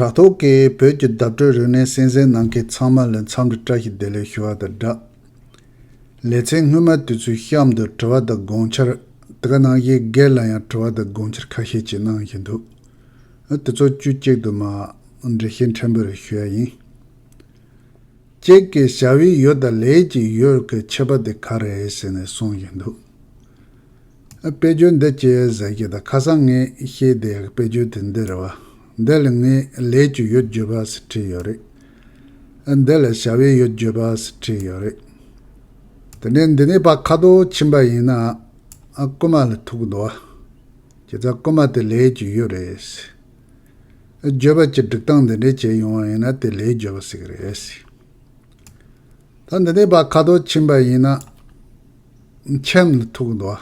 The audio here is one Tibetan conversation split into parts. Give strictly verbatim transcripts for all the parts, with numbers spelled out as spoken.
དྲ་ཐོག་གི་བོད་ཀྱི་བརྡ་སྤྲོད་རིག་གནས་གསན་གཟིགས་གནང་མཁན་ཚང་མ་ལ་འཚམས་འདྲི་བཀྲ་ཤིས་བདེ་ལེགས་ཞུ་བ་དང་སྦྲགས། ལེ་ཚན་སྔོན་མ་དེ་ཚོའི་གཤམ་དུ་དྲི་བ་དང་དགོངས་འཆར། དེ་ག་ནང་བཞིན་སྒེར་ལ་ཡང་དྲི་བ་དང་དགོངས་འཆར་ཁ་ཤས་ཅིག་གནང་བཞིན་འདུག། དེ་ཚོ་དཀྱུས་གཅིག་ཏུ་མར་འགྲེལ་བཤད་ཕྲན་བུ་རེ་ཞུ་ཡ་ཡིན། གཅིག་གིས་བྱ་བའི་ཡུལ་དང་ལས་ཀྱི་ཡུལ་གྱི་ཁྱད་པར་དེ་ག་རེ་རེད་ཟེར་ནས་གསུངས་བཞིན་འདུག། དཔེར་བརྗོད་འདི་ཅི་ཟེར་གྱི་ད་ཁ་སང་ངས་བཤད་བསྡད་ཡག་དཔེར་བརྗོད་དེ་འདི་རེད་བ། འདི་ལ་ངས་ལས་ཀྱི་ཡུལ་བརྗོད་པ་ཟེར་བྲིས་ཡོད་རེད། འདི་ལ་བྱ་བའི་ཡུལ་བརྗོད་པ་ཟེར་བྲིས་ཡོད་རེད། དེ་ནས་འདི་ནས་ཕར་ཁ་དོག་ཕྱིན་པ་ཡིན་ན། ཨ་རྐུ་མ་ལ་ཐུག་འདུག་བ། བྱས་ཙང་རྐུ་མ་དེ་ལས་ཀྱི་ཡུལ་རེད། བརྗོད་པ་གྱི་སྒྲིག་སྟངས་འདི་འདྲས་བྱས་ཡོང་བ་ཡིན་ན་དེ་ལས་བརྗོད་པ་ཟེར་གི་རེད། ད་འདི་ནས་ཕར་ཁ་དོག་ཕྱིན་པ་ཡིན་ན། འཁྱམས་ལ་ཐུག་འདུག།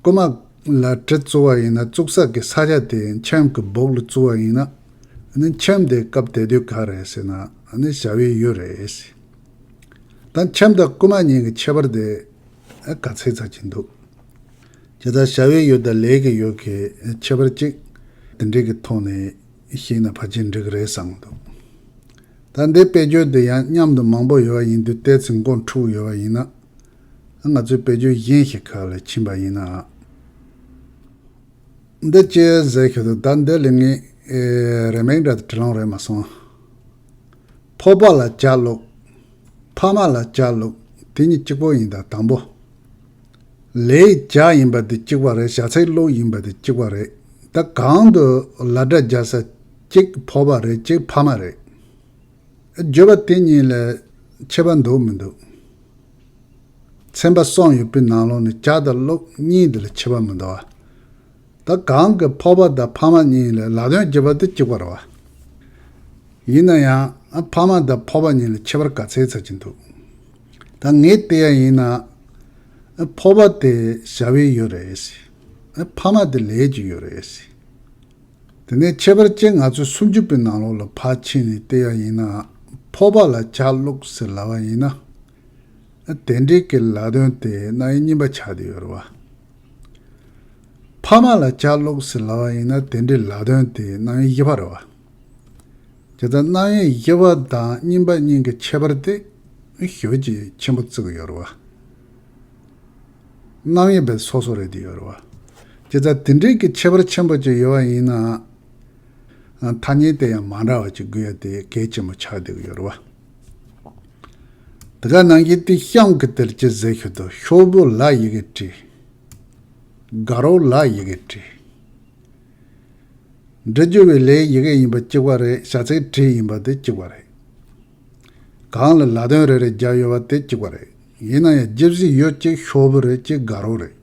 རྐུ་མ་ལ་གྲི་བཙུགས་པ་ཡིན་ན་བཙུགས་ས་གི་ས་ཆ་དེ་འཁྱམས་ཀྱི་སྦུག་ལ་བཙུགས་པ་ཡིན་ན། ཨ་ནི་འཁྱམས་དེ་སྐབས་དེ་དུས་ག་རེད་ཟེར་ན་ཨ་ནི་བྱ་བའི་ཡུལ་རེད། ད་འཁྱམས་དང་རྐུ་མ་གཉིས་ཀྱི་ཁྱད་པར་དེ་ཨ་ག་ཚད་ཚ་གྱིན་འདུག། དེ་ལྟར་བྱ་བའི་ཡུལ་དང་ལས་ཀྱི་ཡུལ་གྱི་ཁྱད་པར་གཅིག་དེ་འདྲའི་གི་ཐོག་ནས་ཤེས་ན་ཕལ་ཆེར་འགྲིག་གི་རེད་བསམ་གྱི་འདུག། ད་འདི་དཔེར་བརྗོད་འདི་ཡང་མཉམ་དུ་མང་པོ་ཡོད་པ་ཡིན་དུས་ཏོག་ཙམ་མགོ་འཁྲུགས་ཡོད་པ་ཡིན་ན། ང་ཚོས་དཔེར་བརྗོད་གཞན་ཞིག་ཁ་ལ་ཕྱིན་པ་ཡིན་ན། འདི་ཅི་ཟེར་ཞུ་དུས་ད་འདི་ལ་ངས་ཨེ་རེ་མིག་འདྲ་དེ་དྲི་ལོང་རེད་མ་སོང་། ཕོར་པ་ལ་ཇ་བླུགས། ཕ་མ་ལ་ཇ་བླུགས། དེ་གཉིས་གཅིག་པོ་ཡིན་ད་དང་པོ། ལས་ཇ་ཡིན་པ་དེ་གཅིག་པ་རེད། བྱ་ཚིག་བླུགས་ཡིན་པ་དེ་གཅིག་པ་རེད། ད་གང་དུ་ལ་སྒྲ་སྦྱར་ས་གཅིག་ཕོར་པ་རེད། གཅིག་ཕ་མ་རེད། བརྗོད་པ་དེ་གཉིས་ལ་ཁྱད་པར་འདུག་མི་འདུག། ཚན་པ་གསུམ་ཡོད་པའི་ནང་ལོགས་ནས་ཇ་དང་བླུགས་གཉིས་དེ་ལ་ཁྱད་པར་མི་འདུག་བ། ད་གང་གི་ཕོར་པ་དང་ཕ་མ་གཉིས་ལ་ལ་དོན་བརྗོད་པ་དེ་གཅིག་པ་རེད་བ། ཡིན་ན་ཡང་ཕ་མ་དང་ཕོར་པ་གཉིས་ལ་ཁྱད་པར་ག་ཚད་ཚ་གྱིན་འདུག། ད་ངས་བལྟས་ཡ་ཡིན་ན། ཕོར་པ་དེ་བྱ་བའི་ཡུལ་རེད། ཕ་མ་དེ་ལས་ཀྱི་ཡུལ་རེད། དེ་ནས་ཁྱད་པར་ཅན་ང་ཚོས་སུམ་ཅུ་པའི་ནང་ལོགས་ལ་ཕར་ཕྱིན་ནས་བལྟས་ཡ་ཡིན་ན། ཕོར་པ་ལ་ཇ་བླུགས་ཟེར་ལབ་པ་ཡིན་ན། དེ་འདྲའི་གི་ལ་དོན་དེ་རྣམ་དབྱེ་གཉིས་པ་ཆགས་བསྡད་ཡོད་རེད་བ། ཕ་མ་ལ་ཇ་བླུགས་ཟེར་ལབ་པ་ཡིན་ན་དེ་འདྲའི་ལ་དོན་དེ་རྣམ་དབྱེ་བཞི་པ་རེད་བ། དེ་ལྟར་རྣམ་དབྱེ་བཞི་པ་དང་གཉིས་པ་གཉིས་ཀྱི་ཁྱད་པར་དེ་ཞེ་པོ་ཅིག་ཆེན་པོ་བརྩི་གི་ཡོད་རེད་བ། རྣམ་དབྱེ་བས་སོ་སོ་རེད་དེ་ཡོད་རེད་བ། དེ་ལྟར་དེ་འདྲའི་གི་ཁྱད་པར་ཆེན་པོ་ཅིག་ཡོད་པ་ཡིན་ན། ཐ་སྙད་དེ་ཡང་མ་འདྲ་བ་ཅིག་དགོས་ཡ་དེ་གལ་ཆེན་པོ་ཆགས་བསྡད་ཀྱི་ཡོད་རེད་བ། དེ་ག་ནང་བཞིན་དེ་གཤམ་གྱི་དེར་ཅི་ཟེར་ཞུ་དུས་ཤོག་བུ་ལ་ཡི་གེ་བྲིས། དགའ་རོགས་ལ་ཡི་གེ་བྲིས། འབྲི་རྒྱུ་བའི་ལས་ཡི་གེ་ཡིན་པ་གཅིག་པ་རེད། བྱ་ཚིག་བྲིས་ཡིན་པ་དེ་གཅིག་པ་རེད། གང་ལ་ལ་དོན་རེ་རེ་བརྒྱབ་ཡོད་པ་དེ་གཅིག་པ་རེད། ཡིན་ན་ཡང་རྒྱབ་གཟིགས་ཡོད་གཅིག་ཤོག་བུ་རེད། གཅིག་དགའ་རོགས་རེད།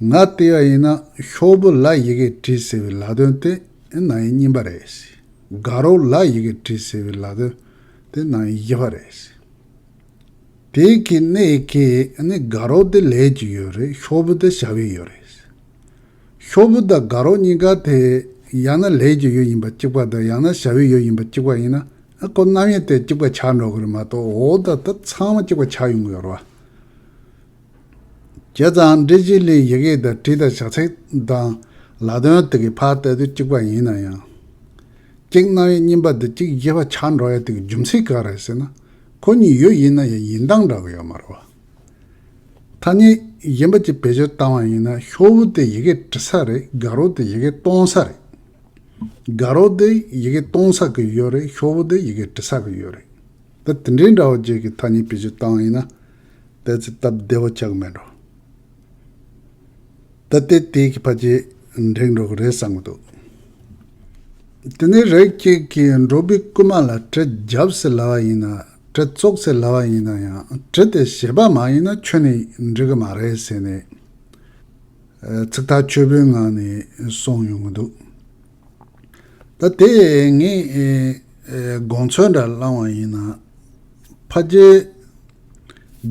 ང་བལྟས་པ་ཡིན་ན་ཤོག་བུ་ལ་ཡི་གེ་བྲིས་ཟེར་བའི་ལ་དོན་དེ་རྣམ་དབྱེ་གཉིས་པ་རེད། དགའ་རོགས་ལ་ཡི་གེ་བྲིས་ཟེར་བའི་ལ་དོན་དེ་རྣམ་དབྱེ་བཞི་པ་རེད། དེ་གི་གནད་ཀྱིས་ནི་དགའ་རོགས་དེ་ལས་ཀྱི་ཡུལ་རེད། ཤོག་བུ་དེ་བྱ་བའི་ཡུལ་རེད། ཤོག་བུ་དང་དགའ་རོགས་གཉིས་ཀ་དེ་ཡང་ན་ལས་ཀྱི་ཡུལ་ཡིན་པ་གཅིག་པ་དང་ཡང་ན་བྱ་བའི་ཡུལ་ཡིན་པ་གཅིག་པ་ཡིན་ན་ཨ་ཁོ་རྣམ་དབྱེ་དེ་གཅིག་པ་ཆགས་འགྲོ་གི་རེད་མ་གཏོགས་འོ་ད་ད་ཚང་མ་གཅིག་པ་ཆགས་ཡོང་གི་ཡོད་རེད་བ། བྱས་ཙང་འབྲི་རྒྱུ་ལས་ཡི་གེ་དང་བྲིས་དང་བྱ་ཚིག་དང་ལ་དོན་དེ་གི་ཕར་བལྟས་དུས་གཅིག་པ་ཡིན་ན་ཡང་། གཅིག་རྣམ་དབྱེ་གཉིས་པ་འདི་གཅིག་བཞི་པ་ཆགས་འགྲོ་ཡ་དེ་གི་རྒྱུ་མཚན་ག་རེ་ཟེར་ན། ཁོ་གཉིས་ཡོད་ཡིན་ན་ཡང་ཡིན་སྟངས་འདྲ་གི་ཡོད་མ་རེད་བ། ཐ་སྙད་གཞན་པ་གཅིག་བེད་སྤྱོད་བཏང་བ་ཡིན་ན་ཤོག་བུ་དེ་ཡི་གེ་འབྲི་ས་རེད། དགའ་རོགས་དེ་ཡི་གེ་གཏོང་ས་རེད། དགའ་རོགས་དེ་ཡི་གེ་གཏོང་ས་གི་ཡོད་རེད། ཤོག་བུ་དེ་ཡི་གེ་འབྲི་ས་གི་ཡོད་རེད། ད་དེ་འདྲའི་འདྲ་བོ་ཅིག་གི་ཐ་སྙད་བེད་སྤྱོད་བཏང་བ་ཡིན་ན་ཏོག་ཙམ་སྟབས་བདེ་བོ་ཆགས་ཀྱི་མེད་འགྲོ། ད་ལྟའི་དེ་གི་ཕལ་ཆེར་འགྲིག་འགྲོ་གི་རེད་བསམ་གྱི་འདུག། དེ་ནས་རིགས་གཅིག་གིས་འབྲོག་པའི་རྐུན་མ་ལ་གྲི་རྒྱབ་ཟེར་ལབ་པ་ཡིན་ན་གྲི་བཙུགས་ཟེར་ལབ་པ་ཡིན་ན་ཡང་གྲི་དེ་བྱེད་པ་མ་ཡིན་ན་ཁྱོན་ནས་འགྲིག་གི་མ་རེད་ཟེར་ནས་ཚིག་ཐག་ཆོད་པོའི་ངང་ནས་གསུངས་ཡོང་གི་འདུག། ད་དེ་ངས་ཨེ་ཨེ་དགོངས་ཚུལ་འདྲ་བླངས་པ་ཡིན་ན། ཕལ་ཆེར་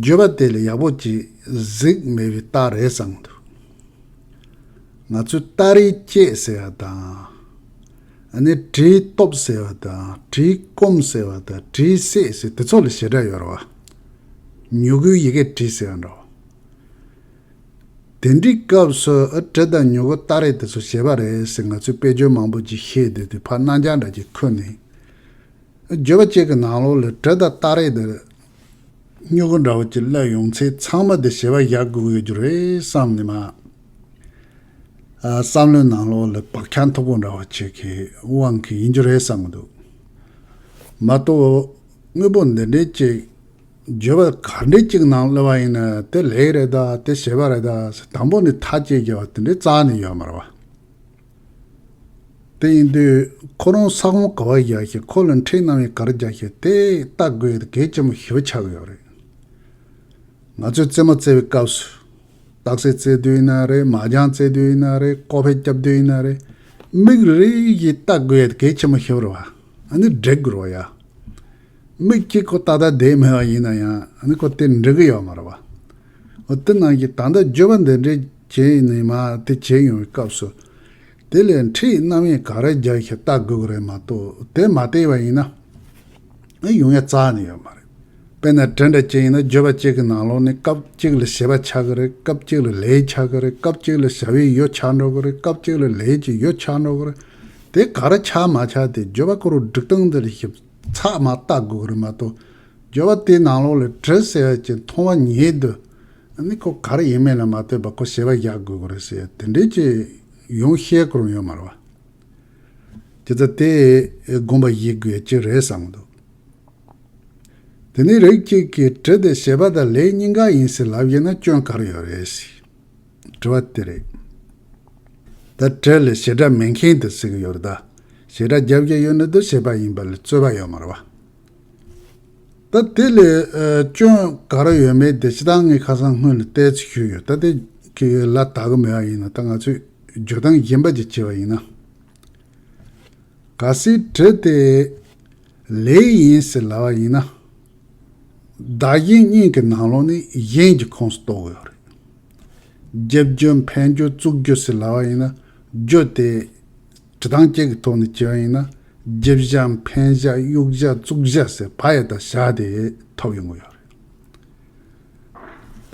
བརྗོད་པ་དེ་ལ་ཡག་པོ་ཅིག་གཟིགས་མེད་པའི་རྟགས་རེད་བསམ་གྱི་འདུག། ང་ཚོས་སྟ་རེ་བཅད་ཟེར་བ་དང་། ཨ་ནི་གྲིས་གཏུབ་ཟེར་བ་དང་གྲིས་བསྐུམ་ཟེར་བ་དང་གྲིས་བསད་ཟེར་དེ་ཚོ་ལ་བྱེད་སྒྲ་ཡོད་རེད་བ། མྱུ་གུའི་ཡི་གེ་གྲིས་ཟེར་བ་འདྲ་བ། དེ་འདྲའི་སྐབས་སུ་ཨ་དྲི་དང་མྱུ་གུ་རྟགས་རེད་དེ་ཚོ་བྱེད་པ་རེད་ཟེར་ང་ཚོས་དཔེ་བརྗོད་མང་པོ་ཅིག་བཤད་དེ་དུས་ཕར་རྣམ་གཞག་འདྲ་ཅིག་ཁུར་ནས། བརྗོད་པ་གཅིག་གི་ནང་ལོགས་ལ་དྲི་དང་རྟགས་རེད་དེ་མྱུ་གུ་འདྲ་བོ་ཅིག་སླེབས་ཡོང་ཚེ་ཚང་མ་དེ་བྱེད་པ་བཞག་དགོས་ཀྱི་རེད་བསམ་ནས་མ། ཨ་བསམ་བློའི་ནང་ལོགས་ལ་བག་ཆགས་མཐུག་པོ་འདྲ་བོ་ཅིག་གི་དབང་གིས་ཡིན་རྒྱུ་རེད་བསམ་གྱི་འདུག་མ་གཏོགས་དངོས་པོ་འདི་འདྲའི་ཅིག་བརྗོད་པ་ག་འདྲའི་ཅིག་ནང་སླེབས་པ་ཡིན་ན་དེ་ལས་རེད་ད་དེ་བྱེད་པ་རེད་ད་ཟེར་དང་པོ་ནས་ཐག་བཅད་རྒྱག་པ་དེ་འདྲའི་རྩ་ནས་ཡོད་མ་རེད་བ། དེ་ཡིན་དུས་ཁོ་རང་ས་ཁོངས་ག་བ་བཞག་ཤེས་ཁོ་ལ་འཕྲད་སྣང་བས་ག་རེ་རྒྱག་ཤེས་དེ་བལྟ་དགོས་ཡ་གལ་ཆེན་པོ་ཞེ་པོ་ཆགས་ཀྱི་ཡོད་རེད། ང་ཚོས་རྩེད་མོ་རྩེ་བའི་སྐབས་སུ། རྟགས་གསལ་རྩེ་དུས་ཡིན་ན་རེད། མ་རྐྱང་རྩེ་དུས་ཡིན་ན་རེད། ཀོ་ཕེ་རྒྱབ་དུས་ཡིན་ན་རེད། མིག་རེ་ཡིས་བལྟ་དགོས་ཡ་གལ་ཆེན་པོ་ཞིག་རེད་བ། ཨ་ནི་འགྲིག་དགོས་རེད་བ་ཡ། མིག་གཅིག་ཁོ་ཏག་ཏག་བསྡད་མེད་པ་ཡིན་ན་ཡང་ཨ་ནི་ཁོ་དེ་འགྲིག་གི་ཡོད་མ་རེད་བ། འོ་དེ་ནང་བཞིན་ད་ལྟ་བརྗོད་པ་འདི་འདྲའི་བྱས་ནས་མ་དེ་བྱས་ཡོང་བའི་སྐབས་སུ། དེ་ལས་འཕྲད་སྣང་བས་ག་རེ་རྒྱག་ཤེས་བལྟ་དགོས་ཀྱི་རེད་མ་གཏོགས་དེ་མ་བལྟས་པ་ཡིན་ན། ཨེ་ཡོང་ཡ་རྩ་ནས་ཡོད་མ་རེད། དཔེར་ན་དྲི་འདྲ་ཅིག་ཡིན་ན་བརྗོད་པ་གཅིག་གི་ནང་ལོགས་ནས་སྐབས་གཅིག་ལ་བྱེད་པ་ཆགས་ཀྱི་རེད། སྐབས་གཅིག་ལ་ལས་ཆགས་ཀྱི་རེད། སྐབས་གཅིག་ལ་བྱ་བའི་ཡུལ་ཆགས་འགྲོ་གི་རེད། སྐབས་གཅིག་ལ་ལས་ཀྱི་ཡུལ་ཆགས་འགྲོ་གི་རེད། དེ་ག་རེ་ཆགས་མ་ཆགས་དེ་བརྗོད་པ་ཁོ་རང་སྒྲིག་སྟངས་འདི་ལ་ཞིབ་ཚགས་མ་བལྟ་དགོས་ཀྱི་རེད་མ་གཏོགས། བརྗོད་པ་དེའི་ནང་ལོགས་ལ་དྲི་ཟེར་བ་ཅིག་མཐོང་བ་ཉིད་དུ། ཨ་ནི་ཁོ་ག་རེ་ཡིན་མིན་ལ་མ་ལྟོས་པར་ཁོ་བྱེད་པ་བཞག་དགོས་ཀྱི་རེད་ཟེར་དེ་འདྲའི་ཅིག་ཡོང་ཤེས་ཁོ་རང་ཡོད་མ་རེད་བ། དེ་ཚོ་དེ་དགོངས་པ་བཞེས་དགོས་ཡ་ཅིག་རེད་བསམ་གྱི་འདུག་དེ་ནས་རིགས་གཅིག་གིས་དྲི་དེ་བྱེད་པ་དང་ལས་གཉིས་ཀ་ཡིན་ཟེར་ལབ་ཡོད་ན་སྐྱོན་ག་རེ་ཡོད་རེད་ཟེར། དྲི་བ་དེ་རེད། ད་དྲི་ལ་བྱེད་སྒྲ་མེད་མཁན་དེ་ཟེར་གྱི་ཡོད་རེད་ད། བྱེད་སྒྲ་རྒྱབ་ཀྱི་ཡོད་ན་དེ་བྱེད་པ་ཡིན་པ་ལ་རྩོད་པ་ཡོད་མ་རེད་བ། ད་དེ་ལས་ཨ་སྐྱོན་ག་རེ་ཡོད་མེད་དེ་སྤྱིར་བཏང་ངས་ཁ་སང་སྔོན་ལ་ཏོག་ཙམ་ཞུས་ཡོད། ད་དེ་གི་ལ་དག་གི་མེད་པ་ཡིན་ན་ད་ང་ཚོས་བརྗོད་སྟངས་གཞན་པ་ཅིག་བྱས་པ་ཡིན་ན། གལ་སྲིད་དྲི་དེ་ལས་ཡིན་ཟེར་ལབ་པ་ཡིན་ན། བདག་གཞན་གཉིས་ཀྱི་ནང་ལོགས་ནས་གཞན་གྱི་ཁོངས་སུ་གཏོགས་ཡོད་རེད། རྒྱབ་རྒྱུ་འཕེན་རྒྱུ་བཙུགས་རྒྱུ་ཟེར་ལབ་པ་ཡིན་ན་རྒྱུ་དེ་དྲི་སྟངས་གཅིག་གི་ཐོག་ནས་བྱས་པ་ཡིན་ན་རྒྱབ་བཞག་འཕེན་བཞག་གཡུག་བཞག་བཙུགས་བཞག་ཟེར་བ་ཡ་དང་བཞག་དེ་ཐོབ་ཡོང་གི་ཡོད་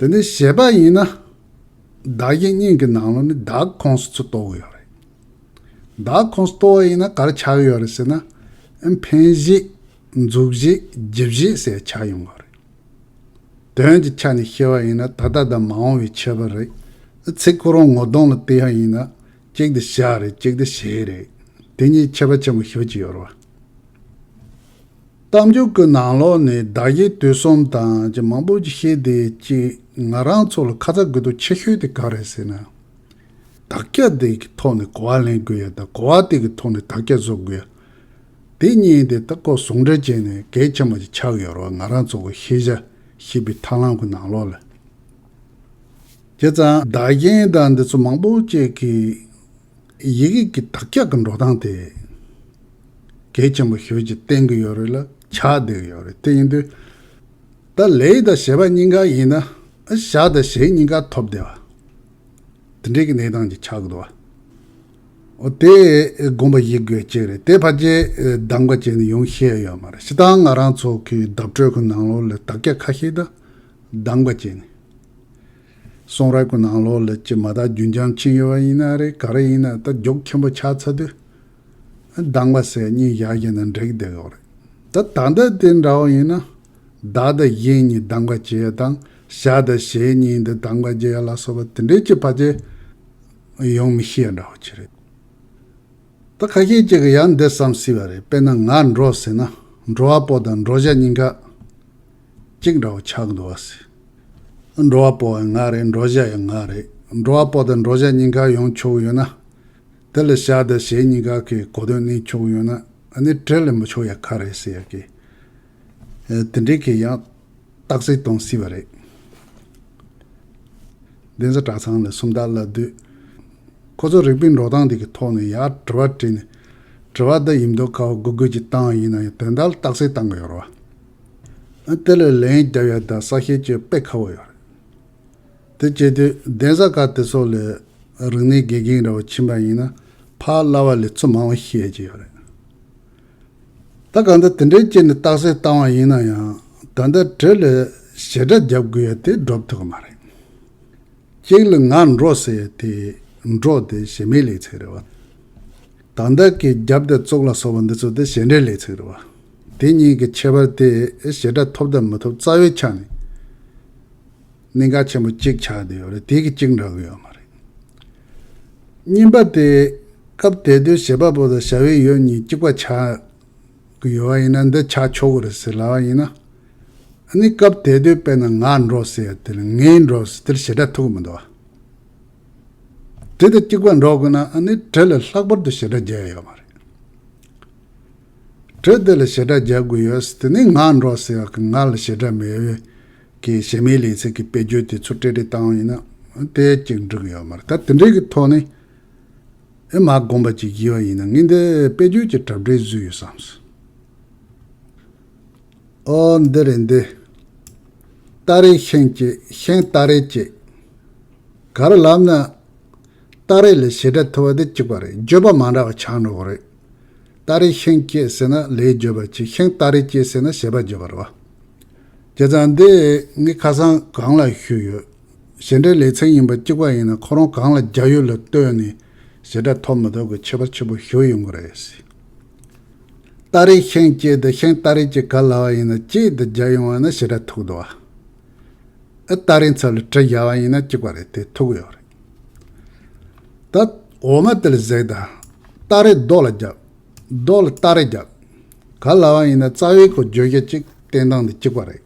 རེད། དེ་ནས་བྱེད་པ་ཡིན་ན། བདག་གཞན་གཉིས་ཀྱི་ནང་ལོགས་ནས་བདག་ཁོངས་སུ་ཚུར་གཏོགས་ཀྱི་ཡོད་རེད། བདག་ཁོངས་སུ་གཏོགས་པ་ཡིན་ན་ག་རེ་ཆགས་ཀྱི་ཡོད་རེད་ཟེར་ན། འཕེན་གཞི། འཛུགས་གཞི། རྒྱུ་གཞི་ཟེར་ཆགས་ཡོང་གི་རེད། དོན་གྱི་ཆ་ནས་བཤད་པ་ཡིན་ན་ད་ལྟ་དང་མ་འོངས་པའི་ཁྱད་པར་རེད། ཚིག་ཁོ་རང་ངོ་གདོང་ལ་བལྟས་པ་ཡིན་ན་གཅིག་དེ་བྱ་རེད་གཅིག་དེ་བྱེད་རེད། དེ་གཉིས་ཁྱད་པར་ཆེན་པོ་ཞེ་པོ་ཅིག་ཡོད་རེད་བ། གཏམ་རྒྱུད་ཀྱི་ནང་ལོགས་ནས་བདག་གཞན་དུས་གསུམ་དང་ཅིག་མང་པོ་ཅིག་བཤད་དེ་ཅིག་ང་རང་ཚོ་ལ་ཁ་ཚ་དགོས་གཏུགས་ཆེ་ཤོས་དེ་ག་རེ་ཟེར་ན། དག་ཆ་དེ་གི་ཐོག་ནས་གོ་བ་ལེན་དགོས་ཡ་དང་གོ་བ་དེ་གི་ཐོག་ནས་དག་ཆ་བཟོ་དགོས་ཡ། དེ་གཉིས་དེ་ད་ཁོ་ཟུང་འབྲེལ་བྱས་ནས་གལ་ཆེན་པོ་ཅིག་ཆགས་ཡོད་རེད་བ་ང་རང་ཚོ་གི་ཤེས་བྱ་ཤེས་པའི་ཐབས་ལམ་གྱི་ནང་ལོགས་ལ། བྱས་ཙང་བདག་གཞན་དང་འདི་ཚོ་མང་པོ་ཅིག་གི་ཡི་གེ་གི་དག་ཆ་གི་འགྲོ་སྟངས་དེ་གལ་ཆེན་པོ་ཞེ་པོ་ཅིག་བསྟན་གྱི་ཡོད་རེད་ལ་ཆགས་བསྡད་ཀྱི་ཡོད་རེད། དེ་ཡིན་དུས་ད་ལས་དང་བྱེད་པ་གཉིས་ཀ་ཡིན་ན་བྱ་དང་བྱེད་གཉིས་ཀ་ཐོབ་བསྡད་པ་དེ་འདྲའི་གི་གནས་སྟངས་ཅིག་ཆགས་ཀྱི་འདུག་བ། འོ་དེ་དགོངས་པ་བཞེས་དགོས་ཅིག་རེད། དེ་ཕལ་ཆེར་གདམ་ག་བྱས་ནས་ཡོང་ཤེས་ཡོད་མ་རེད། སྤྱིར་བཏང་ང་རང་ཚོ་གི་བརྡ་སྤྲོད་གི་ནང་ལོགས་ལ་དག་ཆ་ཁ་ཤས་ད་གདམ་ག་བྱས་ནས། གསུང་རབ་ཀྱི་ནང་ལོགས་ལ་ཅི་མ་དག་རྒྱུན་འབྱམས་ཕྱིན་ཡོད་པ་ཡིན་ན་རེད། ག་རེ་ཡིན་ན་ད་རྒྱུགས་ཆེན་པོ་ཆགས་ཚར་དུས་གདམ་ག་ཟེར་གཉིས་བཞག་བཞག་ན་འགྲིག་བསྡད་ཡོད་རེད། ད་ད་ལྟ་དེ་འདྲ་བོ་ཡིན་ན་བདག་དང་གཞན་གཉིས་གདམ་ག་བྱེད་ཡ་དང་བྱ་དང་བྱེད་གཉིས་འདི་གདམ་ག་བྱེད་ཡ་ལ་སོགས་པ་དེ་འདྲའི་ཅི་ཕལ་ཆེར་ཡོང་མི་ཤེས་ཡ་འདྲ་བོ་ཅིག་རེད། ད་ཁ་ཤས་ཅིག་གིས་ཡང་འདི་བསམ་སྲིད་པ་རེད། དཔེར་ན་ང་འགྲོ་ཟེར་ན་འགྲོ་བ་པོ་དང་འགྲོ་བྱ་གཉིས་ཀ་གཅིག་འདྲ་བོ་ཆགས་འདུག་བ་ཟེར། འགྲོ་བ་པོ་ཡང་ང་རེད། འགྲོ་བྱ་ཡང་ང་རེད། འགྲོ་བ་པོ་དང་འགྲོ་བྱ་གཉིས་ཀ་ཡོང་ཆོག་གི་ཡོད་ན། དེ་ལ་བྱ་དང་བྱེད་གཉིས་ཀ་གི་གོ་དོན་གནས་ཆོག་གི་ཡོད་ན་ཨ་ནི་དྲི་ལ་མི་ཆོག་ཡ་ག་རེ་ཟེར་ཡ་གི། ཨེ་དེ་འདྲའི་གི་ཡང་རྟགས་གསལ་གཏོང་སྲིད་པ་རེད། གདན་ས་གྲྭ་ཚང་ལ་སུམ་རྟགས་བསླབ་དུས། ཁོ་ཚོ་རིག་པའི་འགྲོ་སྟངས་དེ་གི་ཐོག་ནས་ཡར་དྲི་བ་དྲིས་ནས། དྲི་བ་འདི་ཡིན་མདོག་ཁ་པོ་དགོད་དགོད་ཅིག་བཏང་བ་ཡིན་ན་ཡང་དོན་དག་ལ་རྟགས་གསལ་བཏང་གི་ཡོད་རེད་བ། ཨ་དེ་ལ་ལན་རྒྱབ་ཡ་ད་གསལ་བཤད་ཅིག་དཔེ་ཁག་པོ་ཡོད་རེད། དེ་བྱེད་དུས་གདན་ས་ཁག་དེ་ཚོ་ལ་རིག་གནས་དགེ་རྒན་འདྲ་བོ་ཕྱིན་པ་ཡིན་ན་ཕར་བསླབ་པ་ལས་ཚུར་མང་བ་ཤེས་ཡ་ཅིག་ཡོད་རེད། ད་གང་ལྟར་དེ་འདྲའི་ཅིག་ནས་རྟགས་གསལ་བཏང་བ་ཡིན་ན་ཡང་ད་ལྟ་དྲི་ལ་བྱེད་སྒྲ་རྒྱབ་དགོས་ཡ་དེ་འགྲུབ་ཐུབ་ཀྱི་མ་རེད། གཅིག་ལ་ང་འགྲོ་ཟེར་ཡ་དེ་འགྲོ་དེ་གཞན་མའི་ལས་ཚིག་རེད་བ། ད་ལྟ་གི་རྒྱབ་དང་བཙུགས་ལ་སོགས་པ་འདི་ཚོ་དེ་གཞན་སྒྲའི་ལས་ཚིག་རེད་བ། དེ་གཉིས་ཀྱི་ཁྱད་པར་དེ་བྱེད་སྒྲ་ཐོབ་དང་མི་ཐོབ་རྩ་བའི་ཆ་ནས་གནད་འགག་ཆེན་པོ་གཅིག་ཆགས་བསྡད་ཡོད་རེད། དེ་གི་གཅིག་འདྲ་གི་ཡོད་མ་རེད། གཉིས་པ་དེ་སྐབས་དེ་དུས་བྱེད་པ་པོ་དང་བྱ་བའི་ཡུལ་གཉིས་གཅིག་པ་ཆགས་གི་ཡོད་པ་ཡིན་ན་འདི་ཆགས་ཆོག་གི་རེད་ཟེར་ལབ་པ་ཡིན་ན། ཨ་ནི་སྐབས་དེ་དུས་དཔེར་ན་ང་འགྲོ་ཟེར་ཡ་དེ་ལ་ངའི་འགྲོ་ཟེར་དེར་བྱེད་སྒྲ་ཐུག་གི་མི་འདུག་བ། དེ་དང་གཅིག་པ་འགྲོ་དགོས་ན་ཨ་ནི་དྲི་ལ་ལྷག་པར་དུ་བྱེད་སྒྲ་རྒྱག་ཡ་ཡོད་མ་རེད། དྲི་དེ་ལ་བྱེད་སྒྲ་རྒྱག་དགོས་ཡོད་ཟེར་དེ་ནི་ང་འགྲོ་ཟེར་ཡ་གི་ང་ལ་བྱེད་སྒྲ་མེད་པའི་གི་གཞན་མའི་ལས་ཚིག་གི་དཔེ་བརྗོད་དེ་ཚུར་བྲིས་བྲིས་བཏང་བ་ཡིན་ན་དེ་གཅིག་འགྲིག་གི་ཡོད་མ་རེད། ད་དེ་འདྲའི་གི་ཐོག་ནས་ཨེ་མ་དགོངས་པ་ཅིག་བཞེས་པ་ཡིན་ན་ངས་འདི་དཔེ་བརྗོད་ཀྱི་གྲ་སྒྲིག་བཟོས་ཡོད་བསམས། ཨོ་འདི་རེད་འདི། སྟ་རེ་ཤིང་སྐྱེས་ཤིང་སྟ་རེ་སྐྱེས། ག་རེ་ལབ་ན། སྟ་རེ་ལ་བྱེད་སྒྲ་ཐུབ་པ་དེ་གཅིག་པ་རེད། བརྗོད་པ་མ་འདྲ་བ་ཆགས་འགྲོ་གི་རེད། སྟ་རེ་ཤིང་སྐྱེས་ཟེར་ན་ལས་བརྗོད་པ་གཅིག་ཤིང་སྟ་རེ་སྐྱེས་ཟེར་ན་བྱེད་པ་བརྗོད་པ་རེད་བ། བྱས་ཙང་འདི་ངས་ཁ་སང་གོང་ལ་ཞུས་ཡོད། བྱེད་འབྲེལ་ལས་ཚིག་ཡིན་པ་གཅིག་པ་ཡིན་ན་ཁོ་རང་གང་ལ་རྒྱག་ཡུལ་ལ་ལྟོས་ནས་བྱེད་སྒྲ་ཐོབ་མི་ཐོབ་ཀྱི་ཁྱད་པར་ཆེན་པོ་ཞིག་ཡོང་གི་རེད། སྟ་རེ་ཤིང་སྐྱེས་དང་ཤིང་སྟ་རེ་སྐྱེས་ག་ལབ་པ་ཡིན་ན་སྐྱེས་དེ་རྒྱག་ཡོང་བ་ན་བྱེད་སྒྲ་ཐུག་འདུག་བ། ཨ་སྟ་རེ་ཚབ་ལ་དྲི་བརྒྱབ་པ་ཡིན་ན་གཅིག་པ་རེད། དེ་ཐུག་ཡོད་རེད། ད་འོག་མ་དེ་ལ་གཟིགས་དང་། སྟ་རེ་རྡོ་ལ་བརྒྱབ། རྡོ་ལ་སྟ་རེ་བརྒྱབ། ག་ལབ་པ་ཡིན་ན་རྩ་བའི་གོ་བརྗོད་བྱ་གཅིག་བསྟན་སྟངས་འདི་གཅིག་པ་རེད།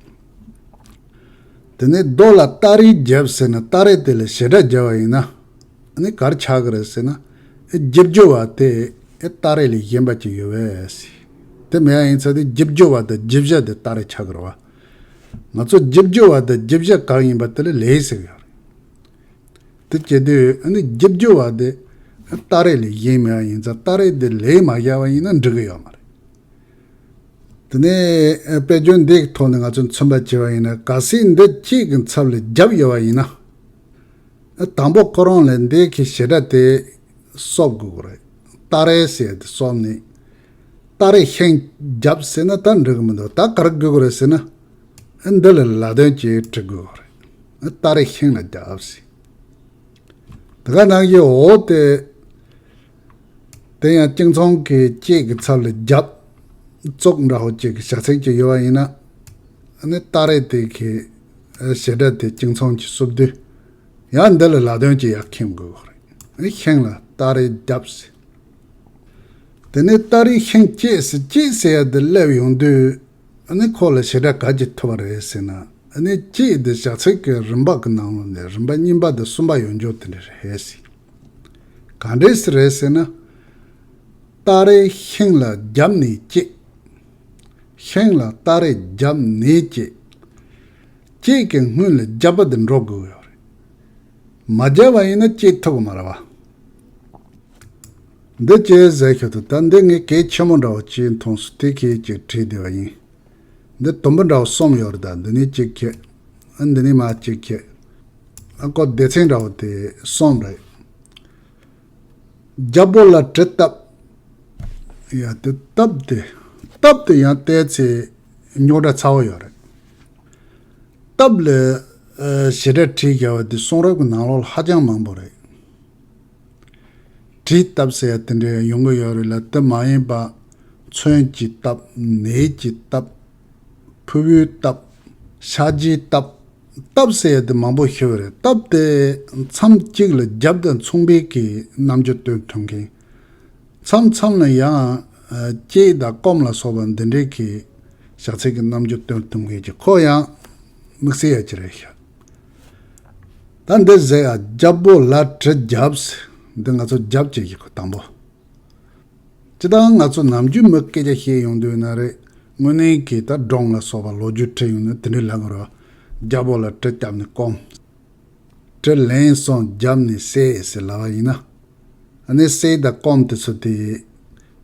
དེ་ནས་རྡོ་ལ་སྟ་རེ་བརྒྱབ་ཟེར་ན་སྟ་རེ་དེ་ལ་བྱེད་སྒྲ་བརྒྱབ་པ་ཡིན་ན། ཨ་ནི་ག་རེ་ཆགས་ཀྱི་རེད་ཟེར་ན། ཨེ་རྒྱབ་བརྗོད་པ་དེ་ཨེ་སྟ་རེ་ལས་གཞན་པ་ཅིག་ཡོད་པས། དེ་མེད་པ་ཡིན་ཙང་དེ་རྒྱབ་བརྗོད་པ་དང་རྒྱབ་བྱ་དེ་སྟ་རེ་ཆགས་ཀྱི་རེད་བ། ང་ཚོ་རྒྱབ་བརྗོད་པ་དང་རྒྱབ་བྱ་གང་ཡིན་པ་དེ་ལ་ལས་ཟེར་གྱི་ཡོད་རེད། དེ་བྱེད་དུས་ཨ་ནི་རྒྱབ་བརྗོད་པ་དེ་སྟ་རེ་ལས་གཞན་མེད་པ་ཡིན་ཙང་སྟ་རེ་དེ་ལས་མ་བཞག་པ་ཡིན་ན་འགྲིག་གི་ཡོད་མ་རེད། དེ་ནས་དཔེ་བརྗོད་འདིའི་ཐོག་ནས་ང་ཚོས་མཚོན་པ་བྱས་པ་ཡིན་ན་གལ་སྲིད་འདི་གཅིག་གི་ཚབ་ལ་བརྒྱབ་ཡོད་པ་ཡིན་ན། དང་པོ་ཁོ་རང་ལ་འདི་གི་བྱེད་སྒྲ་དེ་གསོབ་དགོས་ཀྱི་རེད། སྟ་རེ་ཟེར་དེ་གསོབ་ནས། སྟ་རེ་ཤིང་བརྒྱབ་ཟེར་ན་ད་འགྲིག་གི་མི་འདུག་ད་ག་རེ་དགོས་ཀྱི་རེད་ཟེར་ན། འདི་ལ་ལ་དོན་གྱིས་འབྲི་དགོས་ཀྱི་རེད། སྟ་རེ་ཤིང་ལ་བརྒྱབ་ཟེར། དེ་ག་ནང་བཞིན་འོ་དེ། དེ་ཡང་གཅིག་མཚུངས་ཀྱི་གཅིག་གི་ཚབ་ལ་བརྒྱབ། བཙུགས་འདྲ་བོ་གཅིག་གི་བྱ་ཚིག་ཅིག་ཡོད་པ་ཡིན་ན། ཨ་ནི་སྟ་རེ་དེ་གི་བྱེད་སྒྲ་དེ་གཅིག་མཚུངས་ཀྱིས་གསོབ་དུས། ཡང་འདི་ལ་ལ་དོན་གྱིས་ཡར་འཁྱེར་དགོས་རེད། ཨ་ནི་ཤིང་ལ་སྟ་རེ་བརྒྱབ་ཟེར། དེ་ནས་སྟ་རེ་ཤིང་སྐྱེས་ཟེར་སྐྱེས་ཟེར་ཡ་དེ་སླེབས་ཡོང་དུས། ཨ་ནི་ཁོ་ལ་བྱེད་སྒྲ་ག་གི་ཐུབ་པ་རེད་ཟེར་ན། ཨ་ནི་སྐྱེས་དེ་བྱ་ཚིག་གི་རིམ་པ་གི་ནང་ལོགས་ནས་རིམ་པ་གཉིས་པ་དང་གསུམ་པ་ཡོད་འཇོག་དེ་འདྲ་རེད་ཟེར། ག་འདྲས་སེ་རེད་ཟེར་ན། སྟ་རེ་ཤིང་ལ་བརྒྱབ་ནས་སྐྱེས། ཤིང་ལ་སྟ་རེ་བརྒྱབ་ནས་སྐྱེས། སྐྱེས་ཀྱི་སྔོན་ལ་བརྒྱབ་པ་དེ་འགྲོ་དགོས་ཡོད་རེད། མ་བརྒྱབ་པ་ཡིན་ན་སྐྱེས་ཐུབ་ཀྱི་མ་རེད་བ། འདི་ཅི་ཟེར་ཁྱོད་དུ་ད་འདི་ངས་གལ་ཆེན་མོ་འདྲ་བོ་ཅིག་མཐོང་སོང་། དེ་གལ་ཅིག་བྲིས་བསྡད་པ་ཡིན། འདི་དུམ་བུ་འདྲ་བོ་གསུམ་ཡོད་རེད། ད་འདི་ནས་གཅིག་ཁྱེད། ཨ་འདི་ནས་མར་གཅིག་ཁྱེད། ཨ་ཀོ་སྡེ་ཚན་འདྲ་བོ་དེ་གསུམ་རེད། རྒྱལ་པོ་ལ་གྲི་བཏབ། ཡ་དེ་བཏབ་དེ། བཏབ་དེ་ཡང་བལྟས་ཚེ་རྙོག་དྲ་ཚ་བོ་ཡོད་རེད། བཏབ་ལ་ཨ་བྱེད་སྒྲ་བྲིས་བཞག་པ་དེ་གསུང་རབ་ཀྱི་ནང་ལོགས་ལ་ཧ་ཅང་མང་པོ་རེད། གྲི་བཏབ་ཟེར་ཡ་དེ་འདྲ་ཡོང་གི་ཡོད་རེད་ལ། དེ་མ་ཡིན་པ་མཚོན་གྱིས་བཏབ། ནས་ཀྱིས་བཏབ། ཕུ་བོས་བཏབ། ཤ་རྗེས་བཏབ། བཏབ་ཟེར་ཡ་དེ་མང་པོ་ཞིག་རེད། བཏབ་དེ་མཚམས་གཅིག་ལ་རྒྱབ་དང་མཚུངས་པའི་གི་རྣམ་འགྱུར་སྟོན་ཐུབ་མཁན། མཚམས་མཚམས་ལ་ཡང་ཨ་སྐྱེས་དང་སྐོམ་ལ་སོགས་པ་འདི་འདྲའི་གི་བྱ་ཚིག་གི་རྣམ་འགྱུར་སྟོན་ཐུབ་མཁན་གྱི་ཁོ་ཡང་དམིགས་བསལ་ཡ་ཅིག་རེད་ཤག་ད་འདི་ཟེར་ཡ་རྒྱལ་པོ་ལ་གྲི་བརྒྱབ་ཟེར། འདི་ང་ཚོ་རྒྱབ་ཅེས་ཀྱི་ཁོ་དང་པོ། སྤྱིར་བཏང་ང་ཚོ་ནམ་རྒྱུན་མི་སྐད་ཆ་བཤད་ཡོང་དུས་ན་རེད། དངོས་གནས་ཀྱི་ད་སྒྲུང་ལ་སོགས་པ་ལོ་རྒྱུས་བྲིས་ཡོང་ན་དེ་འདྲའི་ལབ་དགོས་རེད། རྒྱལ་པོ་ལ་གྲི་བརྒྱབ་ནས་སྐོམ། གྲི་ལན་གསུམ་བརྒྱབ་ནས་བསད་ཟེར་ལབ་པ་ཡིན་ན། ཨ་ནི་བསད་དང་སྐོམ་དེ་ཚོ་དེ།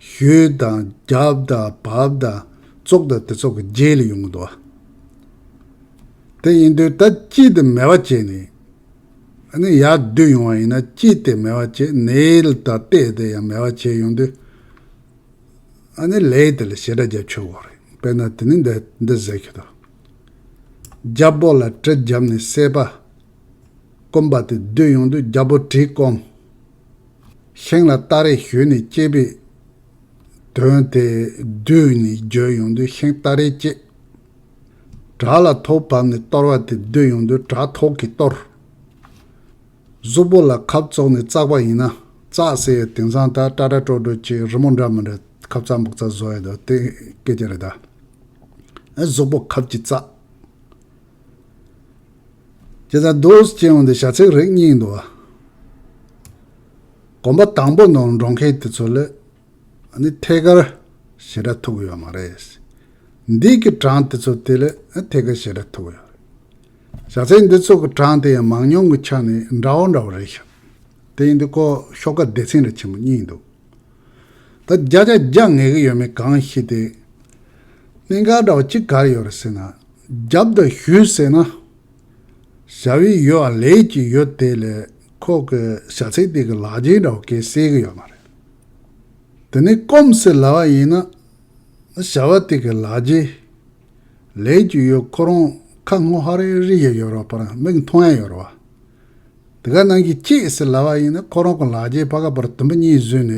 གཞུས་དང་བརྒྱབ་དང་བབས་དང་བཙུགས་དང་དེ་ཚོ་གི་རྗེས་ལ་ཡོང་གི་འདུག་བ། དེ་ཡིན་དུས་ད་ཅི་དེ་མེད་པ་བྱས་ནས། ཨ་ནི་ཡར་བསྡུས་ཡོང་བ་ཡིན་ན་ཅི་དེ་མེད་པ་བྱས། ནས་ལ་དང་ཏེ་དེ་ཡང་མེད་པ་བྱས་ཡོང་དུས། ཨ་ནི་ལས་དེ་ལ་བྱེད་སྒྲ་རྒྱབ་ཆོག་གི་རེད། དཔེར་ན་དེ་ནི་འདི་འདི་ཟེར་གྱི་འདུག་རྒྱལ་པོ་ལ་གྲི་བརྒྱབ་ནས་བསད་པ། སྐོམ་པ་དེ་སྡུད་ཡོང་དུས་རྒྱལ་པོ་གྲི་སྐོམ། ཤིང་ལ་སྟ་རེ་གཞུས་ནས་བསྐྱེད་པའི་དོན་དེ་བསྡུས་ནས་བརྗོད་ཡོང་དུས་ཤིང་སྟ་རེ་བསྐྱེད། བྲག་ལ་ཐོག་བབས་ནས་གཏོར་བ་དེ་བསྡུས་ཡོང་དུས་བྲག་ཐོག་གིས་གཏོར། གཟུགས་པོ་ལ་ཁབ་བཙུགས་ནས་བཙགས་པ་ཡིན་ན་བཙགས་ཟེར་ཡ་དེང་སང་ད་ཏྲ་ཏྲ་ཀྲོ་ཀྲོ་བྱས་རི་མོ་འདྲ་མི་འདྲ་ཁབ་བཙགས་འབུག་བཙགས་བཟོ་ཡ་དོ་དེ་སྐད་ཆ་རེད་ད། ཨ་གཟུགས་པོ་ཁབ་ཀྱིས་བཙགས། ཇི་ལྟར་འདུག་ཅེས་འོང་དུས་བྱ་ཚིག་རིགས་གཉིས་འདུག་བ། གོམ་པ་དང་པོ་ནང་འགྲོ་མཁན་དེ་ཚོ་ལ་ཨ་ནི་ཐད་ཀར་ཞེ་དྲག་ཐུག་གི་ཡོད་མ་རེད། འདི་གི་གྲངས་དེ་ཚོ་དེ་ལ་ཨ་ཐད་ཀར་ཞེ་དྲག་ཐུག་གི་ཡོད་རེད། བྱ་ཚིག་འདི་ཚོ་གི་གྲངས་དེ་ཡང་མང་ཉུང་གི་ཆ་ནས་འདྲ་བོ་འདྲ་བོ་རེད་ཤག་དེ་ཡིན་དུས་ཁོ་ཤོག་ཁ་སྡེ་ཚན་རེ་ཆེན་པོ་གཉིས་འདུག་ད་བརྒྱ་ཆ་བརྒྱ་ངེས་ཀྱི་ཡོད་མེད་གང་ཤེས་ཏེ། གནད་འགག་འདྲ་བ་གཅིག་ག་རེ་ཡོད་རེད་ཟེར་ན། རྒྱབ་དང་ཞུས་ཟེར་ན། བྱ་བའི་ཡུལ་བ་ལས་ཀྱི་ཡུལ་དེ་ལས་ཁོ་གི་བྱ་ཚིག་དེ་གི་ལག་རྗེས་འདྲ་བ་གས་གསལ་གི་ཡོད་མ་རེད། དེ་ནས་སྐོམ་ཟེར་ལབ་པ་ཡིན་ན། བྱ་བ་དེ་གི་ལག་རྗེས། ལས་ཀྱི་ཡུལ་ཁོ་རང་ཁ་སྔོ་ཧ་རེ་རེ་ཡ་ཡོད་རེད་བ། པར་མིག་མཐོང་ཡ་ཡོད་རེད་བ། དེ་ག་ནང་གི་བསྐྱེད་ཟེར་ལབ་པ་ཡིན་ན་ཁོ་རང་གི་ལག་རྗེས་ཕ་ག་པར་དུམ་བུ་གཉིས་བཟོས་ནས་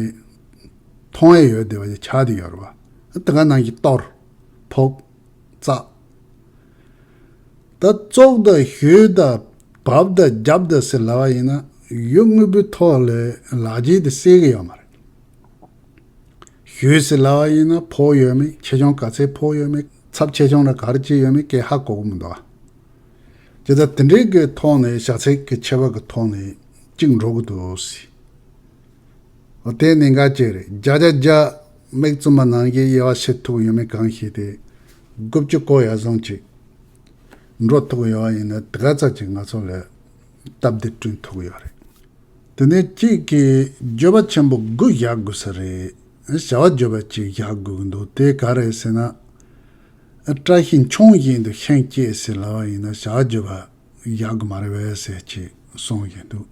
མཐོང་ཡ་ཡོད་དེ་བ་ཆགས་དེ་ཡོད་རེད་བ། དེ་ག་ནང་གི་གཏོར། ཕོག་བཙགས། ད་བཙོག་དང་ཞུས་དང་བབས་དང་རྒྱབ་དང་ཟེར་ལབ་པ་ཡིན་ན་ཡུལ་དངོས་པོའི་ཐོག་ལ་ལག་རྗེས་དེ་གསལ་གི་ཡོད་མ་རེད། ཞུས་ཟེར་ལབ་པ་ཡིན་ན་ཕོག་ཡོད་མེད་ཆེ་ཆུང་ག་ཚད་ཕོག་ཡོད་མེད་ཚབས་ཆེ་ཆུང་ལ་ག་རེ་བྱས་ཡོད་མེད་སྐད་ཧ་གོ་གི་མི་འདུག་ཨ། དེ་ལྟར་དེ་འདྲའི་གི་ཐོག་ནས་བྱ་ཚིག་གི་ཁྱད་པར་གི་ཐོག་ནས་གཅིག་འགྲོ་གི་འདུག་ཟེར། འོ་དེ་གནད་འགག་ཅིག་རེད། བརྒྱ་ཆ་བརྒྱ་མིག་བཙུམ་པ་ནང་བཞིན་དབྱེ་བ་ཕྱེ་ཐུབ་ཡོད་མེད་གང་ཤེས་ཏེ། དགུ་བཅུ་གོ་ཡ་བཟང་ཅིག་འགྲོ་ཐུབ་ཡོད་པ་ཡིན་ན་དེ་ག་ཙམ་ཅིག་ང་ཚོ་ལ་སྟབས་བདེ་བསྐྲུན་ཐུབ་ཡོད་རེད། དེ་ནས་གཅིག་གིས་བརྗོད་པ་ཆེན་པོ་དགུ་བཞག་དགོས་ས་རེད། བྱ་བ་བརྗོད་པ་གཅིག་བཞག་དགོས་ཀྱི་འདུག་དེ་ག་རེད་ཟེར་ན། བཀྲ་ཤིས་ཆུང་བཞིན་དུ་ཤིང་སྐྱེས་ཟེར་ལབ་པ་ཡིན་ན་བྱ་བ་བརྗོད་པ་བཞག་གི་མ་རེད་པས་ཟེར་ཅིག་གསུང་བཞིན་འདུག་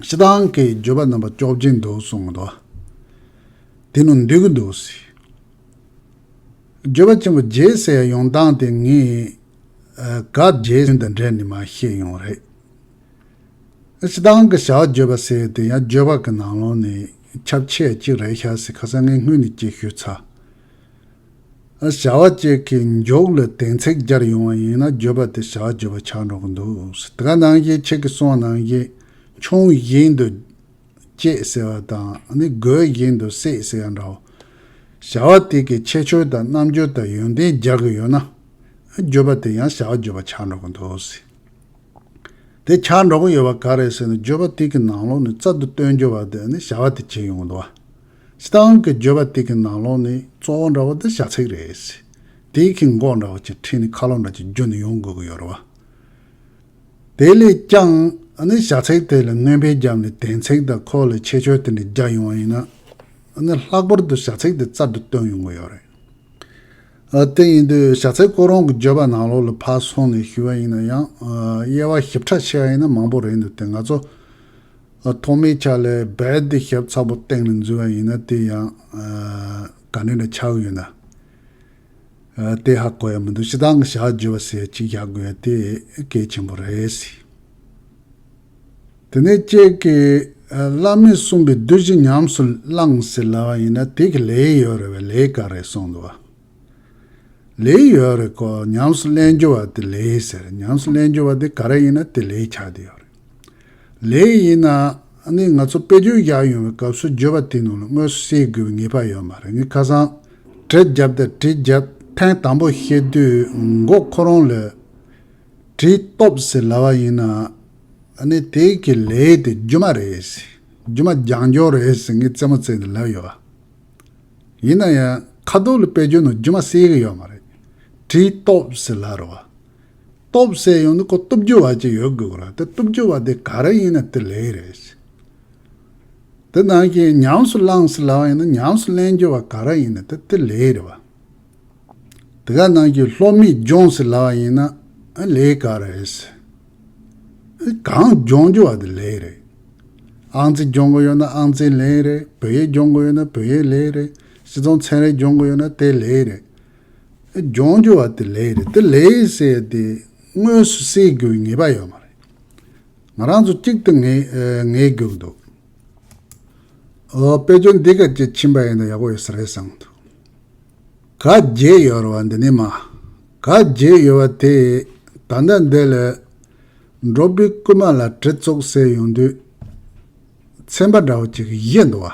སྤྱིར་བཏང་གི་བརྗོད་པ་རྣམ་པ་བཅོ་བརྒྱད་འདུག་གསུང་གི་འདུག་དེ་ནང་འདུས་ཀྱི་འདུག་ཟེར། བརྗོད་པ་ཆེན་པོ་བརྒྱད་ཟེར་ཡ་ཡོང་སྟངས་དེ་ངས་ཨ་ག་རྗེས་ཟིན་དང་འབྲེལ་ནས་མར་བཤད་ཡོང་རེད། སྤྱིར་བཏང་གི་བྱ་བ་བརྗོད་པ་ཟེར་དེ་ཡང་བརྗོད་པ་གི་ནང་ལོགས་ནས་ཁྱབ་ཆེ་གཅིག་རེད་ཤག་ཟེར་ཁ་སང་ངས་སྔོན་ནས་ཅིག་ཞུས་ཚར། བྱ་བ་གཅིག་གི་མཇུག་ལ་དོན་ཚིག་སྦྱར་ཡོང་བ་ཡིན་ན་བརྗོད་པ་དེ་བྱ་བ་བརྗོད་པ་ཆགས་འགྲོ་གི་འདུག་དེ་ག་ནང་བཞིན་ཁྱེད་ཀྱིས་གསུངས་པ་ནང་བཞིན་ཆུང་བཞིན་དུ་སྐྱེས་ཟེར་བ་དང་ནི་རྒོད་བཞིན་དུ་བསྲེགས་ཟེར་ཡ་འདྲ་བོ། བྱ་བ་དེ་གི་ཁྱད་ཆོས་དང་རྣམ་འགྱུར་དང་ཡོན་ཏན་སྦྱར་གི་ཡོད་ན། བརྗོད་པ་དེ་ཡང་བྱ་བ་བརྗོད་པ་ཆགས་འགྲོ་གི་འདུག་ཟེར། དེ་ཆགས་འགྲོ་གི་ཡོད་པ་ག་རེ་ཟེར་ན་བརྗོད་པ་དེ་གི་ནང་ལོགས་ནས་རྩལ་དུ་སྟོན་རྒྱུ་བ་དེ་ནི་བྱ་བ་དེ་བྱེད་ཡོང་གི་འདུག་བ། སྤྱིར་བཏང་གི་བརྗོད་པ་དེ་གི་ནང་ལོགས་ནས་གཙོ་བོ་འདྲ་བོ་དེ་བྱ་ཚིག་རེད་ཟེར། དེ་གི་མགོ་འདྲ་བོ་ཅིག་ཁྲིད་ནས་ཁ་ལོ་འདྲ་ཅིག་བརྒྱུད་ནས་ཡོང་དགོས་ཀྱི་ཡོད་རེད་བ། དེ་ལས་ཀྱང་ཨ་ནི་བྱ་ཚིག་དེ་ལ་སྣོན་པ་བརྒྱབ་ནས་དོན་ཚིག་དང་ཁོ་ལ་ཁྱད་ཆོས་དེ་འདྲ་སྦྱར་ཡོང་བ་ཡིན་ན། ཨ་ནི་ལྷག་པར་དུ་བྱ་ཚིག་དེ་རྩལ་དུ་སྟོན་ཡོང་གི་ཡོད་རེད། ཨ་དེ་ཡིན་དུས་བྱ་ཚིག་ཁོ་རང་གི་བརྗོད་པ་ནང་ལོགས་ལ་ཕར་སོང་ནས་ཞུས་པ་ཡིན་ན་ཡང་ཨ་དབྱེ་བ་ཞིབ་ཕྲ་ཕྱེ་བ་ཡིན་ན་མང་པོ་རེད་འདུག་དེ་ང་ཚོ་ཨ་ཐོག་མའི་ཆ་ལ་རྦད་དེ་ཞིབ་ཚགས་པོ་སྟེང་ལ་འཛུལ་བ་ཡིན་ན་དེ་ཡང་ཨ་ག་འདྲ་འདྲ་ཆགས་ཀྱི་ཡོད་ན། ཨ་དེ་ཧ་གོ་ཡ་མི་འདུག་སྤྱིར་བཏང་གི་བྱ་བ་བརྗོད་པ་ཟེར་ཅིག་བཞག་དགོས་ཡ་དེ་གལ་ཆེན་པོ་རེད་ཟེར། དེ་ནས་ཁྱེད་ཀྱིས་ཨ་བླ་མས་གསུངས་པའི་བདུད་བཞི་ཉམས་སུ་བླངས་ཟེར་ལབ་པ་ཡིན་ན་དེ་གི་ལས་ཡོད་རེད་པས། ལས་ག་རེ་གསུངས་འདུག་བ། ལས་ཡོད་རེད་ཀོ། ཉམས་སུ་ལེན་རྒྱུ་བ་དེ་ལས་ཟེར། ཉམས་སུ་ལེན་རྒྱུ་བ་དེ་ག་རེ་ཡིན་ན་དེ་ལས་ཆགས་བསྡད་ཡོད་རེད། ལས་ཡིན་ན་ཨ་ནི་ང་ཚོ་དཔེ་བརྗོད་བཞག་ཡོང་བའི་སྐབས་སུ་བརྗོད་པ་དེ་ནང་ལ་དངོས་སུ་གསལ་དགོས་པའི་ངེས་པ་ཡོད་མ་རེད། ངས་ཁ་སང་གྲི་བརྒྱབ་དང་གྲི་བརྒྱབ་ཐེངས་དང་པོ་བཤད་དུས་མགོ་ཁོ་རང་ལ་གྲི་གཏོབ་ཟེར་ལབ་པ་ཡིན་ན་ཨ་ནི་དེ་གི་ལས་དེ་རྒྱུ་མ་རེད་ཟེར། རྒྱུ་མ་རྒྱག་འགྱོ་རེད་ཟེར་ངས་རྩེད་མོ་རྩེ་ནས་ལབ་ཡོད་པ། ཡིན་ན་ཡང་ཁ་ཐོག་ལ་དཔེ་བརྗོད་ནང་རྒྱུ་མ་གསལ་གི་ཡོད་མ་རེད། གྲི་གཏོབ་ཟེར་ལབ་རེད་བ། གཏོབ་ཟེར་ཡོང་དུས་ཁོ་གཏུབ་རྒྱུ་བ་ཅིག་ཡོད་དགོས་ཀྱི་རེད། དེ་གཏུབ་རྒྱུ་བ་དེ་ག་རེ་ཡིན་ན་དེ་ལས་རེད། དེ་ནང་བཞིན་ཉམས་སུ་བླངས་ཟེར་ལབ་པ་ཡིན་ན་ཉམས་སུ་ལེན་རྒྱུ་བ་ག་རེ་ཡིན་ན་དེ་དེ་ལས་རེད་བ། དེ་ག་ནང་བཞིན་སློབ་མས་སྦྱོངས་ཟེར་ལབ་པ་ཡིན་ན་ཨ་ལས་ག་རེ་རེད། གང་སྦྱོང་རྒྱུ་བ་དེ་ལས་རེད། ཨང་རྩིས་སྦྱོང་གི་ཡོད་ན་ཨང་རྩིས་ལས་རེད། བོད་ཡིག་སྦྱོང་གི་ཡོད་ན་བོད་ཡིག་ལས་རེད། སྤྱི་ཚོགས་ཚན་རིག་སྦྱོང་གི་ཡོད་ན་དེ་ལས་རེད། སྦྱོང་རྒྱུ་བ་དེ་ལས་རེད། དེ་ལས་ཟེར་དེ་དངོས་སུ་གསལ་དགོས་པའི་ངེས་པ་ཡོད་མ་རེད། ང་རང་ཚོ་གཅིག་ཏུ་ངེས་ངེས་དགོས་འདུག་ཨོ། དཔེ་བརྗོད་འདི་ག་ཅིག་ཕྱིན་པ་ཡིན་ན་ཡག་པོ་ཡོད་ས་རེད་བསམ་འདུག་ག་བརྒྱད་ཡོད་རེད་བ། འདི་ནི་མ། ག་བརྒྱད་ཡོད་བ་དེ་ད་ལྟ་འདི་ལ་འབྲོག་པའི་རྐུན་མ་ལ་གྲི་བཙུགས་ཟེར་ཡོང་དུས་ཚན་པ་འདྲ་བོ་ཅིག་བཞི་འདུག་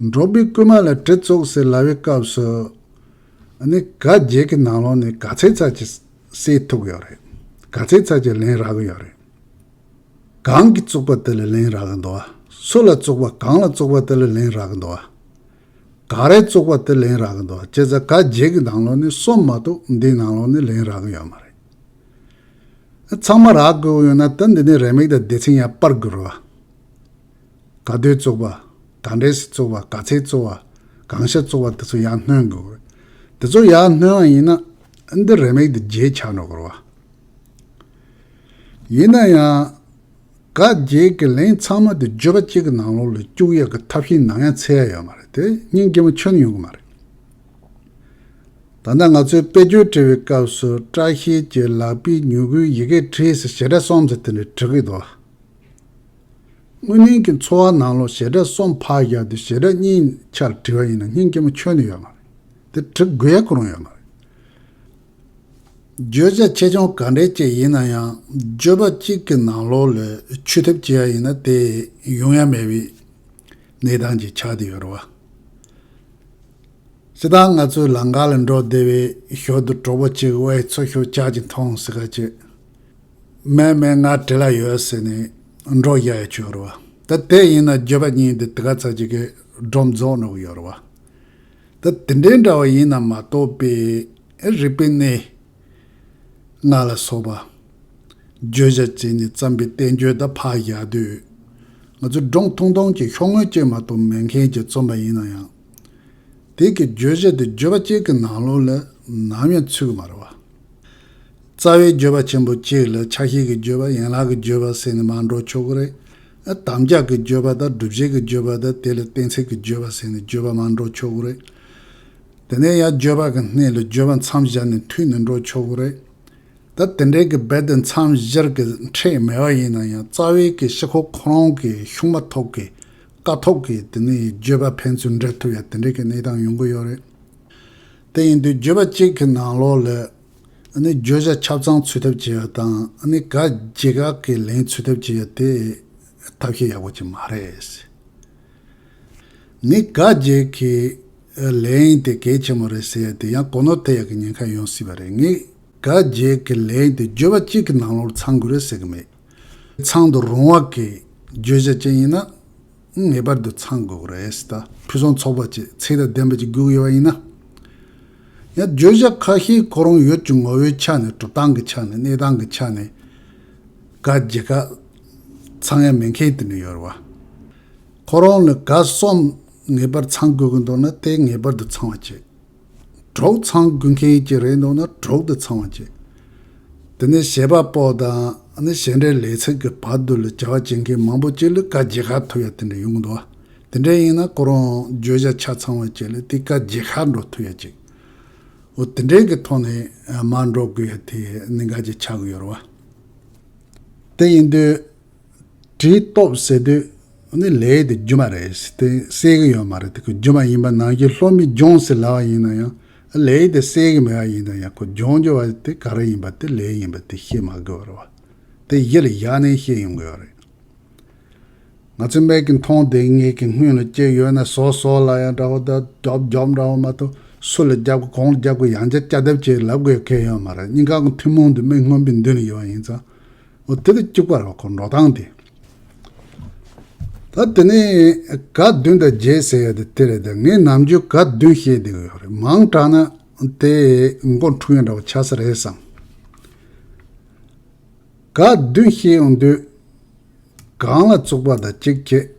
བ། འབྲོག་པའི་རྐུན་མ་ལ་གྲི་བཙུགས་ཟེར་ལབ་པའི་སྐབས་སུ་ཨ་ནི་ག་བརྒྱད་ཀྱི་ནང་ལོགས་ནས་ག་ཚད་ཙམ་ཅིག་བསད་ཐུབ་ཀྱི་ཡོད་རེད། ག་ཚད་ཙམ་ཅིག་ལན་རག་གི་ཡོད་རེད། གང་གིས་བཙུགས་པ་དེ་ལ་ལན་རག་གི་འདུག་བ། སུ་ལ་བཙུགས་པ་གང་ལ་བཙུགས་པ་དེ་ལ་ལན་རག་གི་འདུག་བ། ག་རེ་བཙུགས་པ་དེ་ལན་རག་གི་འདུག་བ། བྱས་ཙང་ག་བརྒྱད་ཀྱི་ནང་ལོགས་ནས་གསུམ་མ་གཏོགས་འདིའི་ནང་ལོགས་ནས་ལན་རག་གི་ཡོད་མ་རེད། ཚང་མ་རག་དགོས་ཡོད་ན་ད་འདི་ནས་རེ་མིག་དང་སྡེ་ཚན་ཡང་སྤར་དགོས་རེད་བ། ག་དུས་བཙུགས་པ། ག་འདྲས་སེ་བཙུགས་པ། ག་ཚད་བཙུགས་པ། གང་ཤར་བཙུགས་པ་དེ་ཚོ་ཡར་སྣོན་དགོས་རེད། དེ་ཚོ་ཡར་སྣོན་པ་ཡིན་ན་འདི་རེ་མིག་འདི་བརྒྱད་ཆགས་འགྲོ་གི་རེད་བ། ཡིན་ན་ཡང་ག་བརྒྱད་ཀྱི་ལན་ཚང་མ་དེ་བརྗོད་པ་གཅིག་གི་ནང་ལོགས་ལ་བཅུག་ཡག་གི་ཐབས་ཤེས་ནམ་ཡང་འཚོལ་ཡ་ཡོད་མ་རེད། དེ་སྙིང་རྗེ་མོ་ཁྱོན་ནས་ཡོང་གི་མ་རེད། ད་ལྟ་ང་ཚོས་དཔེ་བརྗོད་འབྲི་བའི་སྐབས་སུ་བཀྲ་ཤིས་ཀྱི་ལག་པའི་མྱུ་གུའི་ཡི་གེ་བྲིས་ཟེར་ཞེ་དྲག་གསུམ་ཟེར་དེ་འདྲ་བྲི་གི་འདུག་དངོས་གནས་ཀྱི་འཚོ་བ་ནང་ལོགས་ཞེ་དྲག་གསུམ་ཕར་བཞག་དུས་ཞེ་དྲག་གཉིས་ཆར་བྲིས་པ་ཡིན་ན་སྙིང་རྗེ་མོ་ཁྱོན་ནས་ཡོད་མ་རེད། དེ་བྲི་དགོས་ཡ་ཁོ་རང་ཡོད་མ་རེད། བརྗོད་བྱ་ཆེ་ཆུང་ག་འདྲའི་ཅིག་ཡིན་ན་ཡང་བརྗོད་པ་གཅིག་གི་ནང་ལོགས་ལ་ཆུད་ཐབས་བྱེད་ཡ་ཡིན་ན་དེ་ཡོང་ཡ་མེད་པའི་གནས་སྟངས་ཅིག་ཆགས་བསྡད་ཡོད་རེད་བ། སྤྱིར་བཏང་ང་ཚོས་ལམ་ཁ་ལ་འགྲོ་བསྡད་པའི་ཞོར་དུ་གྲོགས་པོ་གཅིག་ཝེ་ཚོ་ཞོ་ལྕགས་ཀྱི་འཐུང་ཟེར་ག་ཅིག་མེད་མེད་ང་བྲེལ་ལ་ཡོད་ཟེར་ནས་འགྲོ་བཞག་ཡ་ཆོག་རེད་བ། ད་དེ་ཡིན་ན་བརྗོད་པ་གཉིས་འདི་དེ་ག་ཚ་ཅིག་གི་སྒྲོམ་རྫོགས་འགྲོ་གི་ཡོད་རེད་བ། ད་དེ་འདྲའི་འདྲ་བ་ཡིན་ན་མ་གཏོགས་པའི་རིག་པའི་གནས་ལྔ་ལ་སོགས་པ། བརྗོད་བྱ་བྱས་ནས་བརྩམས་པའི་བསྟན་བཅོས་ད་ཕར་བཞག་དུས། ང་ཚོ་སྒྲུང་ཐུང་ཐུང་གི་ཤོག་ངོས་གཅིག་མ་གཏོགས་མེད་མཁན་གྱི་རྩོམ་པ་ཡིན་ན་ཡང་། དེ་གི་བརྗོད་བྱ་དེ་བརྗོད་པ་གཅིག་གི་ནང་ལོགས་ལ་ནམ་ཡང་ཚུད་ཀྱི་མ་རེད་བ། རྩ་བའི་བརྗོད་པ་ཆེན་པོ་གཅིག་ལ་ཆ་ཤས་ཀྱི་བརྗོད་པ། ཡན་ལག་གི་བརྗོད་པ་ཟེར་ནས་མར་འགྲོ་ཆོག་གི་རེད། དམ་བཅའ་གི་བརྗོད་པ་དང་སྒྲུབ་བྱེད་ཀྱི་བརྗོད་པ་དང་དེ་ལ་གཏན་ཚིགས་ཀྱི་བརྗོད་པ་ཟེར་ནས་བརྗོད་པ་མར་འགྲོ་ཆོག་གི་རེད། དེ་ནས་ཡང་བརྗོད་པ་གི་སྣེ་ལ་བརྗོད་པ་མཚམས་བཞག་ནས་མཐུད་ནས་འགྲོ་ཆོག་གི་རེད། ད་དེ་འདྲའི་གི་རྦད་དེ་མཚམས་སྦྱར་གི་ཕྲད་མེད་པ་ཡིན་ན་ཡང་རྩ་བའི་གི་གཤིས་ཁོག་ཁོ་རང་གི་ཤུགས་མ་ཐོག་གི་ཀ་ཐོག་གི་དེ་ནས་བརྗོད་པ་ཕན་ཚུན་འབྲེལ་ཐུབ་ཡ་དེ་འདྲའི་གི་གནས་སྟངས་ཡོང་གི་ཡོད་རེད། དེ་ཡིན་དུས་བརྗོད་པ་གཅིག་གི་ནང་ལོགས་ལ་ཨ་ནི་བརྗོད་བྱ་ཆ་ཚང་ཚུད་ཐབས་བྱེད་ཡ་དང་ཨ་ནི་ག་བརྒྱད་ག་གི་ལན་ཚུད་ཐབས་བྱེད་ཡ་དེ་ཐབས་ཤེས་ཡག་པོ་ཅིག་མ་རེད། ངས་ག་བརྒྱད་ཀྱི་ལན་དེ་གལ་ཆེན་པོ་རེད་ཟེར་ཡ་དེ་ཡང་གོ་ནོར་ཐེབས་ཡ་གི་ཉེན་ཁ་ཡོང་སྲིད་པ་རེད། ངས་ག་བརྒྱད་ཀྱི་ལན་དེ་བརྗོད་པ་གཅིག་གི་ནང་ལོགས་ཚང་དགོས་རེད་ཟེར་གི་མེད། ཚང་དུ་རུང་བ་གི་བརྗོད་བྱ་ཅན་ཡིན་ན་ངེས་པར་དུ་ཚང་དགོས་རེད་ཟེར། ད་ཕུན་སུམ་ཚོགས་པ་ཅིག་ཚད་དང་ལྡན་པ་ཅིག་དགོས་ཡོད་པ་ཡིན་ན། ཡང་བརྗོད་བྱ་ཁ་ཤས་ཁོ་རང་ཡུལ་གྱི་ངོ་བོའི་ཆ་ནས་གྲུབ་སྟངས་ཀྱི་ཆ་ནས་གནས་སྟངས་ཀྱི་ཆ་ནས་ག་བརྒྱད་ག་ཚང་ཡ་མེད་མཁན་དེ་འདྲ་ཡོད་རེད་བ། ཁོ་རང་ལ་ག་གསུམ་ངེས་པར་ཚང་དགོས་ཀྱི་འདུག་ན་དེ་ངེས་པར་དུ་ཚང་བ་བྱེད། དྲུག་ཚང་དགོས་མཁན་ཅིག་རེད་འདུག་ན་དྲུག་དེ་ཚང་བ་བྱེད། དེ་ནས་བྱེད་པ་པོ་དང་ནི་བྱེད་འབྲེལ་ལས་ཚིག་གི་བར་དུ་ལ་བྱ་བ་བྱེད་མཁན་མང་པོ་ཅིག་ལ་ག་བརྒྱད་ག་ཐུབ་ཡ་དེ་འདྲ་ཡོང་གི་འདུག་བ། དེ་འདྲ་ཡིན་ན་ཁོ་རང་བརྗོད་བྱ་ཆ་ཚང་བ་ཅིག་ལ་དེ་ག་བརྒྱད་ག་འགྲོ་ཐུབ་ཡ་ཅིག་འོ་དེ་འདྲའི་གི་ཐོག་ནས་མར་འགྲོ་དགོས་ཡ་དེ་གནད་འགག་ཅིག་ཆགས་ཀྱི་ཡོད་རེད་བ། དེ་ཡིན་དུས། གྲི་གཏོབ་ཟེར་དུས་ནི་ལས་དེ་རྒྱུ་མ་རེད་ཟེར་ཏེ་གསལ་གི་ཡོད་མ་རེད། དེ་ཁོ་རྒྱུ་མ་ཡིན་པ་ནང་བཞིན་སློབ་མའི་སྦྱོང་ཟེར་ལབ་པ་ཡིན་ན་ཡང་ལས་དེ་གསལ་གི་མེད་པ་ཡིན་ན་ཡང་ཁོ་སྦྱོང་རྒྱུ་བ་དེ་ག་རེ་ཡིན་པ་དེ་ལས་ཡིན་པ་དེ་ཤེས་མ་དགོས་པ་རེད་བ། དེ་ཡིད་ལ་བཞག་ནས་ཤེས་ཡོང་གི་ཡོད་རེད། ང་ཚོ་མིག་གིས་མཐོང་བསྡད་མཁན་གྱི་སྔོན་ལ་སྐྱེས་ཡོད་ན་བཟོ་བཟོ་ལབ་ཡ་འདྲ་བོ་དང་རྒྱོབ་རྒྱོབ་འདྲ་བོ་མ་གཏོགས་སུ་ལ་རྒྱབ་དགོས་གང་ལ་རྒྱབ་དགོས་ཡང་བསྐྱར་བསྐྱར་ལྡབ་བྱས་ལབ་དགོས་ཡ་གང་ཡོད་མ་རེད། སྙིང་ཁ་གི་ཐུན་མོང་དུ་མིག་སྔོན་པོའི་མདུན་ལ་ཡོད་པ་ཡིན་ཙང་། འོ་དེ་ལ་གཅིག་པ་རེད་བ། ཁོ་འགྲོ་སྟངས་དེ། ད་དེ་ནས་ག་བདུན་དང་བརྒྱད་ཟེར་ཡ་དེ་དེ་རེད། ད་ངས་ནམ་རྒྱུན་ག་བདུན་བཤད་བསྡད་ཀྱི་ཡོད་རེད། མང་དྲགས་ན་དེ་མགོ་འཁྲུག་ཡ་འདྲ་བོ་ཆགས་ས་རེད་བསམ། ག་བདུན་བཤད་ཡོང་དུས། གང་ལ་བཙུགས་པ་དང་གཅིག་བྱེད།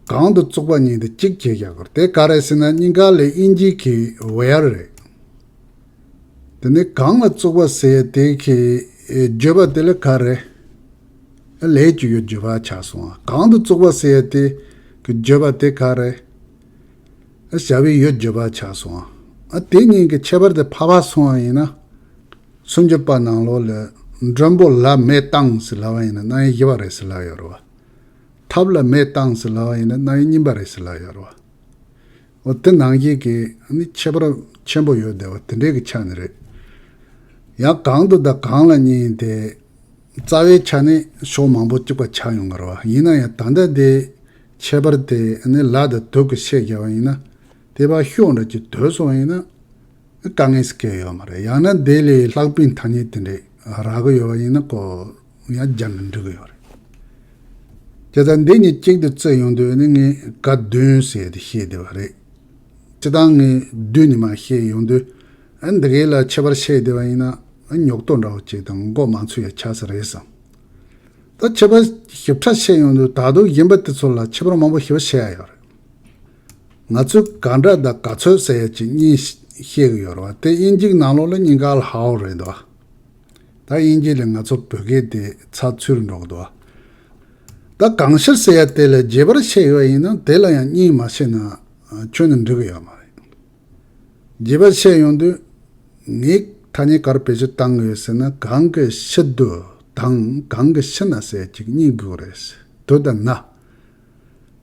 གང་དུ་བཙུགས་པ་གཉིས་དང་གཅིག་བྱེད་རྒྱག་དགོས་རེད། དེ་ག་རེ་ཟེར་ན་སྙིང་ག་ལས་ཨིན་ཇི་གི་ཝེར་རེད། དེ་ནས་གང་ལ་བཙུགས་པ་ཟེར་ཡ་དེ་གི་བརྗོད་པ་དེ་ལ་ག་རེ། ལས་ཀྱི་ཡུལ་བརྗོད་པ་ཆགས་སོང་ང་། གང་དུ་བཙུགས་པ་ཟེར་ཡ་དེ་གི་བརྗོད་པ་དེ་ག་རེ། བྱ་བའི་ཡུལ་བརྗོད་པ་ཆགས་སོང་ང་། དེ་གཉིས་ཀྱི་ཁྱད་པར་དེ་ཕར་ཕར་སོང་བ་ཡིན་ན། སུམ་ཅུ་པ་ནང་ལོགས་ལ་ མགྲོན་པོ་ལ་མེ་བཏང་ཟེར་ལབ་པ་ཡིན་ན་རྣམ་དབྱེ་བཞི་པ་རེད་ཟེར་ལབ་ཡོད་རེད་བ། ཐབས་ལ་མེ་བཏང་ཟེར་ལབ་པ་ཡིན་ན་རྣམ་དབྱེ་གཉིས་པ་རེད་ཟེར་ལབ་ཡོད་རེད་བ། འོ་དེ་ནང་བཞིན་གྱི་ནི་ཁྱད་པར་ཆེན་པོ་ཡོད་བསྡད་པ་དེ་འདྲའི་གི་ཆ་ནས་རེད། ཡང་གང་དུ་དང་གང་ལ་གཉིས་དེ་རྩ་བའི་ཆ་ནས་ཕྱོགས་མང་པོ་གཅིག་པ་ཆགས་ཡོང་གི་རེད་བ། ཡིན་ན་ཡང་ད་ལྟ་དེ་ཁྱད་པར་དེ་ནི་ལ་དང་དུ་གི་བཤད་བཞག་པ་ཡིན་ན་དེ་བ་ཤོག་འདྲ་གཅིག་དོད་སོང་བ་ཡིན་ན་དཀའ་ངལ་སྐད་ཡོད་མ་རེད། ཡང་ན་དེ་ལས་ལྷག་པའི་ཐ་སྙད་དེ་འདྲས་རག་གི་ཡོད་པ་ཡིན་ན་ཁོ་ཡང་སྦྱར་ན་འགྲིག་གི་ཡོད་རེད། བྱས་ཙང་འདི་གཉིས་གཅིག་ཏུ་བརྩི་ཡོང་དུས་ནི་ངས་ག་བདུན་ཟེར་ཏེ་བཤད་བསྡད་པ་རེད། སྤྱིར་བཏང་ངས་བསྡུས་ནས་མར་བཤད་ཡོང་དུས་ཨ་འདི་གའི་ལ་ཁྱད་པར་བཤད་བསྡད་པ་ཡིན་ན་ཨ་ཉོག་ཏོ་འདྲ་བོ་ཅིག་དང་མགོ་མ་ཚོས་ཡ་ཆགས་ས་རེད་བསམ། ད་ཁྱད་པར་ཞིབ་ཕྲ་བཤད་ཡོང་དུས་ད་དུང་གཞན་པ་དེ་ཚོ་ལ་ཁྱད་པར་མང་པོ་ཞིབ་བཤད་ཡ་ཡོད་རེད། ང་ཚོས་ག་འདྲ་དང་ག་ཚོད་ཟེར་ཡ་ཅིག་གཉིས་བཤད་གི་ཡོད་རེད་བ། དེ་དབྱིན་ཇིའི་ནང་ལོགས་ལ་གཉིས་ཀ་ལ་how རེད་འདུག་བ། ད་དབྱིན་ཇི་ལས་ང་ཚོ་བོད་སྐད་དེ་ཚགས་ཚུད་རུ་འགྲོ་གི་འདུག་བ། ད་གང་ཕྱིར་ཟེར་ཡ་དེ་ལ་རྒྱས་པར་བཤད་ཡོད་ཡིན་ན་དེ་ལ་ཡང་གཉིས་མ་བཤད་ན་ཁྱོན་ནས་འགྲིག་གི་ཡོད་མ་རེད། རྒྱས་པར་བཤད་ཡོང་དུས་ངས་ཐ་སྙད་ག་རེ་བེད་སྤྱོད་བཏང་གི་ཡོད་ཟེར་ན་གང་གི་ཕྱིར་དུ་དང་གང་གི་ཕྱིར་ན་ཟེར་ཅིག་གཉིས་དགོས་རེད། དུ་དང་ན།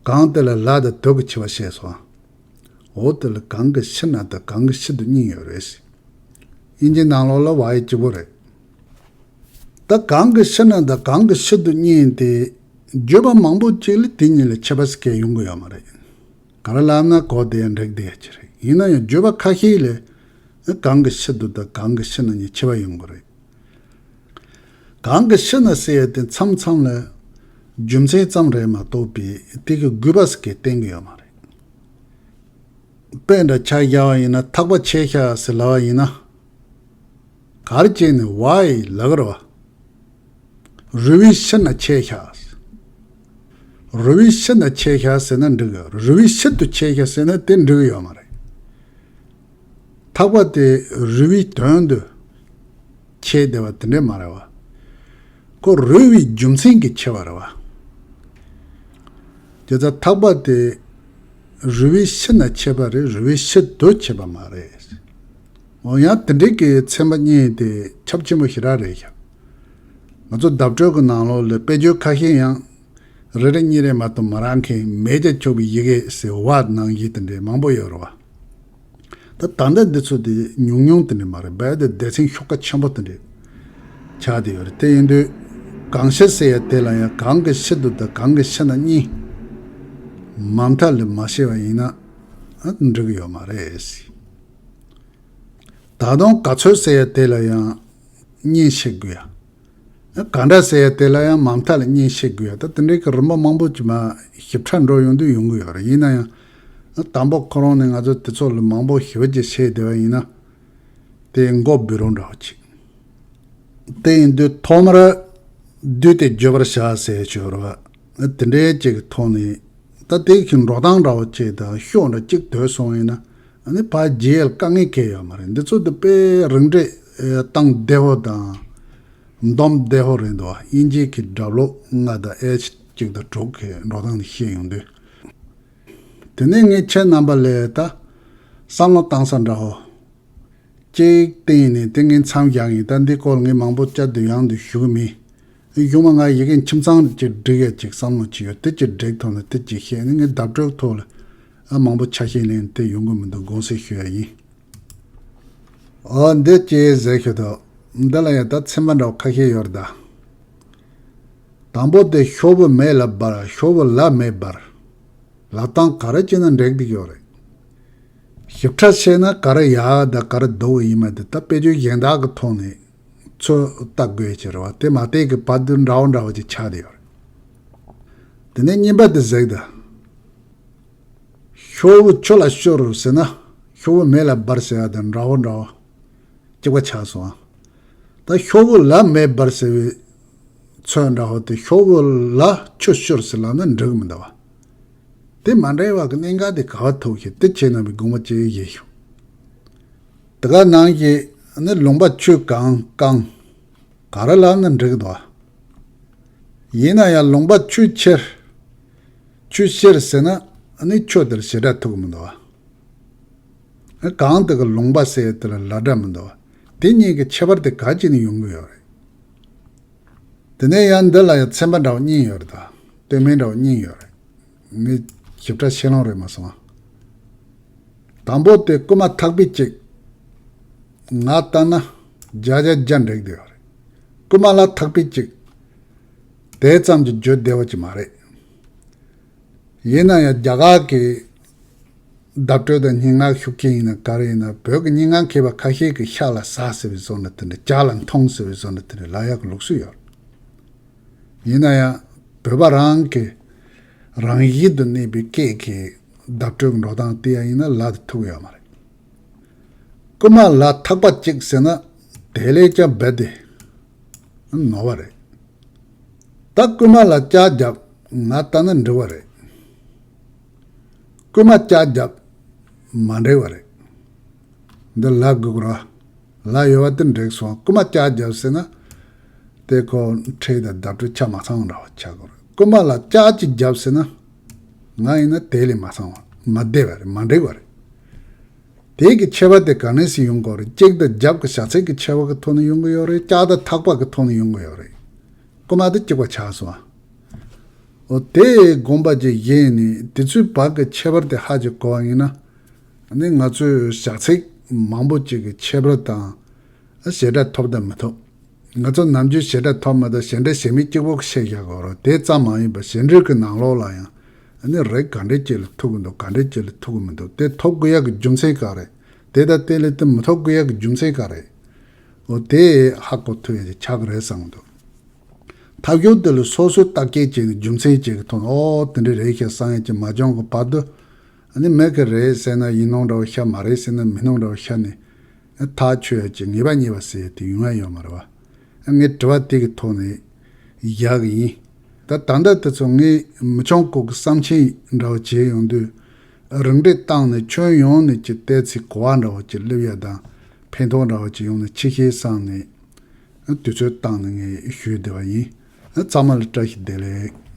གང་དེ་ལ་ལ་དང་དུ་གི་ཕྱི་བ་བཤད་སོང་། འོ་དེ་ལ་གང་གི་ཕྱིར་ན་དང་གང་གི་ཕྱིར་དུ་གཉིས་ཡོད་རེད། དབྱིན་ཇིའི་ནང་ལོགས་ལ་why གཅིག་པོ་རེད། ད་གང་གི་ཕྱིར་ན་དང་གང་གི་ཕྱིར་དུ་གཉིས་དེ་བརྗོད་པ་མང་པོ་ཅིག་ལ་དེ་གཉིས་ལ་ཁྱད་པར་སྐད་ཡོང་གི་ཡོད་མ་རེད། ག་རེ་ལབ་ན་གོ་བདེ་ཡང་འགྲིག་བདེ་ཡ་ཅིག་རེད། ཡིན་ན་ཡང་བརྗོད་པ་ཁ་ཤས་ལས་གང་གི་ཕྱིར་དུ་དང་གང་གི་ཕྱིར་ན་གཉིས་ཁྱད་པར་ཡོང་གི་རེད། གང་གི་ཕྱིར་ན་ཟེར་ཡ་དེ་མཚམས་མཚམས་ལ་རྒྱུ་མཚན་ཙམ་རེད་མ་གཏོགས་པའི་དེ་གི་དགོས་པ་ཟེར་མཁན་གཏན་གི་ཡོད་མ་རེད། དཔེ་འདྲ་ཆ་བཞག་པ་ཡིན་ན་ཐག་པ་ཆད་ཤག་ཟེར་ལབ་པ་ཡིན་ན། ག་རེ་བྱས་ནས་why ལབ་གི་རེད་བ། རུལ་བའི་ཕྱིར་ན་ཆད་ཤག་རུལ་བའི་ཕྱིར་ན་ཆད་ཤག་ཟེར་ན་འགྲིག་གི། རུལ་བའི་ཕྱིར་དུ་ཆད་ཤག་ཟེར་ན་དེ་འགྲིག་གི་ཡོད་མ་རེད། ཐག་པ་དེ་རུལ་བའི་དོན་དུ་ཆད་བསྡད་པ་དེ་འདྲས་མ་རེད་བ། ཁོ་རུལ་བའི་རྒྱུ་མཚན་གྱིས་ཆད་པ་རེད་བ། དེ་ལྟར་ཐག་པ་དེ་རུལ་བའི་ཕྱིར་ན་ཆད་པ་རེད། རུལ་བའི་ཕྱིར་དུ་ཆད་པ་མ་རེད། འོ་ཡང་དེ་འདྲའི་གི་ཚན་པ་གཉིས་དེ་ཁྱབ་ཆེན་པོ་ཞེ་དྲག་རེད་ཤག་ང་ཚོ་བརྡ་སྤྲོད་ཀྱི་ནང་ལོགས་ལ་དཔེ་བརྗོད་ཁ་ཤས་ཡང་རེ་རེ་གཉིས་རེ་མ་གཏོགས་མ་རག་མཁན་མེད་ཀྱང་ཆོག་པའི་ཡི་གེ་ཟེར་བ་ནང་བཞིན་དེ་འདྲའི་མང་པོ་ཡོད་རེད་བ། ད་ད་ལྟ་འདི་ཚོ་དེ་ཉུང་ཉུང་དེ་འདྲ་མ་རེད། རྦད་དེ་སྡེ་ཚན་ཤོག་ཁག་ཆེན་པོ་དེ་འདྲ་ཆགས་བསྡད་ཡོད་རེད། དེ་ཡིན་དུས་གང་ཕྱིར་ཟེར་ཡ་དེ་ལ་ཡང་གང་གི་ཕྱིར་དུ་དང་གང་གི་ཕྱིར་ན་གཉིས་མ་མཐའ་ལ་མ་བཤད་པ་ཡིན་ན་ཨ་འགྲིག་གི་ཡོད་མ་རེད། ད་དུང་ག་ཚོད་ཟེར་ཡ་དེ་ལ་ཡང་གཉིས་བཤད་དགོས་ཡ། ག་འདྲ་ཟེར་ཡ་དེ་ལ་ཡང་མ་མཐའ་ལ་གཉིས་བཤད་དགོས་ཡ། ད་དེ་འདྲའི་གི་རིམ་པ་མང་པོ་ཅིག་མ་ཞིབ་ཕྲ་འགྲོ་ཡོང་དུས་ཡོང་གི་ཡོད་རེད། ཡིན་ན་ཡང་དང་པོ་ཁོ་རང་ནས་ང་ཚོ་དེ་ཚོ་ལ་མང་པོ་ཞིབ་ཅིག་བཤད་བསྡད་པ་ཡིན་ན་དེ་མགོ་འབུད་རོགས་འདྲ་བོ་ཅིག་དེ་ཡིན་དུས་ཐོག་མར་བསྡུས་ཏེ་བརྗོད་པར་བྱ་ཟེར་ཞོར་བ་དེ་འདྲའི་ཅིག་གི་ཐོག་ནས་ད་དེ་གི་འགྲོ་སྟངས་འདྲ་བོ་ཅིག་དང་ཤོག་འདྲ་གཅིག་དོད་སོང་ཡིན་ན་ཨ་ནི་ཕར་རྒྱས་ཡལ་དཀའ་ངལ་གང་ཡང་ཡོད་མ་རེད། འདི་ཚོ་དེ་དཔེ་རིང་འགྲེལ་བཏང་བདེ་བོ་དང་འདོམས་བདེ་བོ་རེད་འདུག་དབྱིན་ཇིའི་གི་སྒྲ་ལོག་ལྔ་དང་ཨེཆ་གཅིག་དང་དྲུག་གི་འགྲོ་སྟངས་དེ་ཤེས་ཡོང་དུས། དེ་ནས་ངས་ཁྱེད་རྣམ་པ་ལ་ད་བསམ་བློ་བཏང་ས་འདྲ་བོ་གཅིག་བསྟན་ནས་དེ་ངས་མཚམས་བཞག་ཡིན། ད་འདི་སྐོར་ངས་མང་པོ་བསྐྱར་དུ་ཡང་དུ་ཞུ་གི་མེད། གཞུག་མ་ང་ཡི་གེ་ཁྱིམ་ཚང་གཅིག་སྒྲིག་ཡ་གཅིག་བསམ་བློ་ཅིག་ཡོད། དེ་གཅིག་སྒྲིག་ཐུབ་ན་དེ་གཅིག་བཤད་ནས་ངས་བརྡ་སྤྲོད་ཐོག་ལ་ཨ་མང་པོ་ཆ་ཤས་ལེན་དེ་ཡོང་གི་མི་འདུག་དགོངས་སེལ་ཞུ་ཡ་ཡིན། ཨོ་འདི་ཅི་ཟེར་ཞུ་དོ། འདི་ལ་ཡང་ད་ཚན་པ་འདྲ་བོ་ཁ་ཤས་ཡོད་རེད་ད། དང་པོ་དེ་ཤོག་བུ་མེ་ལ་འབར། ཤོག་བུ་ལ་མེ་འབར། ལབ་སྟངས་ག་རེ་བྱས་ན་འགྲིག་འདུག་ཡོད་རེད། ཞིབ་ཕྲ་བཤད་ན་ག་རེ་ཡག་དང་ག་རེ་སྡུག་ཡིན་མ་དེ་ད་དཔེ་བརྗོད་གཞན་དག་གི་ཐོག་ནས་ཚོད་ལྟ་དགོས་ཀྱི་རེད་བ། དེ་མ་བལྟས་ཀྱི་བར་དུ་འདྲ་བོ་འདྲ་བོ་ཅིག་ཆགས་བསྡད་ཡོད་རེད། དེ་ནས་གཉིས་པ་དེ་གཟིགས་དང་། ཤོག་བུ་ཆུ་ལ་བསྐྱུར་ཟེར་ན་ཤོག་བུ་མེ་ལ་འབར་ཟེར་བ་དང་འདྲ་བོ་འདྲ་བོ་གཅིག་པ་ཆགས་སོང་། ད་ཤོག་བུ་ལ་མེ་འབར་ཟེར་བའི་ཚོད་འདྲ་བོ་དེ་ཤོག་བུ་ལ་ཆུ་བསྐྱུར་ཟེར་ལབ་ན་འགྲིག་མི་འདུག་བ། དེ་མ་འདྲ་བ་གི་གནད་འགག་དེ་ག་བ་ཐུག་ཤེ་དེ་བྱས་ན་མི་དགོངས་པ་ཅི་ཡེ་ཤོག་དེ་ག་ནང་གི་ནི་ལུང་པ་ཆུ་གང་བཀང་ག་རེ་ལབ་ན་འགྲིག་འདུག་བ། ཡིན་ན་ཡང་ལུང་པ་ཆུ་ཁྱེར། ཆུ་ཁྱེར་ཟེར་ན་ནི་ཆུ་དེར་བྱེད་སྒྲ་ཐུག་མི་འདུག་བ། གང་དེ་གི་ལུང་པ་ཟེར་དེ་ལ་ལ་སྒྲ་མི་འདུག་བ། དེ་གཉིས་ཀྱི་ཁྱད་པར་དེ་ག་ཅི་ནས་ཡོང་གི་ཡོད་རེད། དེ་ནས་ཡང་འདི་ལ་ཡང་ཚན་པ་འདྲ་བོ་གཉིས་ཡོད་རེད་ད། སྟོད་སྨད་འདྲ་བོ་གཉིས་ཡོད་རེད། ངས་ཞིབ་ཕྲ་ཤེས་ལོང་རེད་མ་སོང་ཨ། དང་པོ་དེ་རྐུ་མ་ཐག་པའི་གཅིག་ང་ལྟ་ན་བརྒྱ་ཆ་བརྒྱ་འགྲིག་བསྡད་ཡོད་རེད། རྐུ་མ་ལ་ཐག་པའི་གཅིག་དེ་ཙམ་གྱིས་བརྗོད་བདེ་བ་ཅིག་མ་རེད། ཡིན་ན་ཡང་རྒྱ་གར་གྱི་བརྡ་སྤྲོད་དང་སྙན་ངག་ཤུགས་རྐྱེན་ཡིན་ན་ག་རེ་ཡིན་ན་བོད་ཀྱི་སྙན་ངག་མཁས་པ་ཁ་ཤས་ཀྱིས་ཤ་ལ་ཟ་ཟེར་བའི་བཟོ་འདྲ་དེ་འདྲ་ལྕགས་ལ་འཐུང་ཟེར་བའི་བཟོ་འདྲ་དེ་འདྲ་ལབ་ཡག་གི་ལུགས་སྲོལ་ཡོད། ཡིན་ན་ཡང་བོད་པ་རང་གི་རང་ཡུལ་དུ་གནས་པའི་སྐད་ཀྱི་བརྡ་སྤྲོད་ཀྱི་འགྲོ་སྟངས་དེ་ཡང་ཡིན་ན་ལབ་ཏུ་ཐུག་ཡོད་མ་རེད། རྐུ་མ་ལ་ཐག་པ་གཅིག་ཟེར་ན་དེ་ལས་ཀྱང་རྦད་དེ་ནོར་བ་རེད། ད་རྐུན་མ་ལ་ལྕགས་བརྒྱབ་ང་ལྟ་ན་འགྲིག་པ་རེད། རྐུན་མ་ལྕགས་བརྒྱབ་མ་འགྲིག་པ་རེད། འདི་ལབ་དགོས་ཀྱི་རེད། ལབ་ཡོད་པ་དེ་འགྲིག་སོང་། རྐུན་མ་ལྕགས་བརྒྱབ་ཟེར་ན་དེ་ཁོ་ཁྲེལ་དང་བརྡ་སྤྲོད་ཆ་མ་ཚང་བ་འདྲ་བ་ཆགས་ཀྱི་རེད། རྐུན་མ་ལ་ལྕགས་ཅིག་བརྒྱབ་ཟེར་ན་ང་ཡིན་ན་དེ་ལས་མ་ཚང་བ་མ་བདེ་བ་རེད། མ་འགྲིག་པ་རེད། དེ་གི་ཁྱད་པར་དེ་ག་ནས་སུ་ཡོང་གི་ཡོད་རེད། གཅིག་དང་རྒྱབ་ཀྱི་བྱ་ཚིག་གི་ཁྱད་པར་གྱི་ཐོག་ནས་ཡོང་གི་ཡོད་རེད། ལྕགས་དང་ཐག་པ་གི་ཐོག་ནས་ཡོང་གི་ཡོད་རེད། རྐུན་མ་དེ་གཅིག་པ་ཆགས་སོང་ཨ། འོ་དེ་དགོངས་པ་ཅིག་བཞེས་ནས་དེ་ཚོའི་བར་གྱི་ཁྱད་པར་དེ་ཧ་ཅིག་གོ་བ་ཡིན་ན། ཨ་ནི་ང་ཚོས་བྱ་ཚིག་མང་པོ་ཅིག་གི་ཁྱད་པར་དང་ཞེ་དྲག་ཐོབ་དང་མི་ཐོབ། ང་ཚོ་ནམ་རྒྱུན་ཞེ་དྲག་ཐོབ་མ་ཐོབ་ཞེ་འགྲས་ཞེ་མེད་གཅིག་པོ་བཤད་བཞག་གི་ཡོད་རེད། དེ་ཙམ་མ་ཡིན་པར་ཞེ་འགྲས་ཀྱི་ནང་ལོགས་ལ་ཡང་ཨ་ནི་རིགས་ག་འདྲས་ཅིག་ལ་ཐུག་གི་འདུག་ག་འདྲས་ཅིག་ལ་ཐུག་གི་མི་འདུག་དེ་ཐོབ་དགོས་ཡག་གི་རྒྱུ་མཚན་ག་རེ། དེ་དང་དེ་ལས་དེ་མི་ཐོབ་དགོས་ཡག་གི་རྒྱུ་མཚན་ག་རེ། འོ་དེ་ཧ་གོ་ཐུབ་ཡག་ཅིག་ཆགས་ཀྱི་རེད་བསམ་གི་འདུག་ཐབས་ཤུགས་དེ་ལ་སོ་སོས་བརྟག་དཔྱད་བྱས་ནས་རྒྱུ་མཚན་ཅིག་གི་ཐོག་ནས་ཨོ་དེ་འདྲ་རེད་ཤག་བསམ་ཡག་ཅིག་མ་བྱུང་གི་བར་དུ། ཨ་ནི་མི་གི་རེད་ཟེར་ན་ཡིན་ནོ་འདྲ་བོ་ཤ། མ་རེད་ཟེར་ན་མིན་ནོ་འདྲ་བོ་ཤ་ནས་ཐག་ཆོད་ཡག་ཅིག་ངེས་པ་རྙེད་པ་ཟེར་ཡག་དེ་ཡོང་ཡག་ཡོད་མ་རེད་བ། ངས་དྲི་བ་དེ་གི་ཐོག་ནས་བཞག་གི་ཡིན། ད་ད་ལྟ་དེ་ཚོ་ངས་མི་ཆུང་ཀོ་གི་བསམ་ཆེན་འདྲ་བོ་བྱས་ཡོང་དུས། རིམ་གྲོ་བཏང་ནས་ཁྱོན་ཡོངས་ནས་ཀྱི་བལྟས་ཚེ་གོ་བ་འདྲ་བོ་ཅིག་སླེབས་ཡག་དང་ཕན་ཐོགས་འདྲ་བོ་ཅིག་ཡོང་ན་ཆེ་ཤེས་བསམ་ནས་དུས་ཚོད་བཏང་ནས་ངས་ཞུས་བསྡད་པ་ཡིན། ཚང་མ་ལ་བཀྲ་ཤིས་བདེ་ལེགས།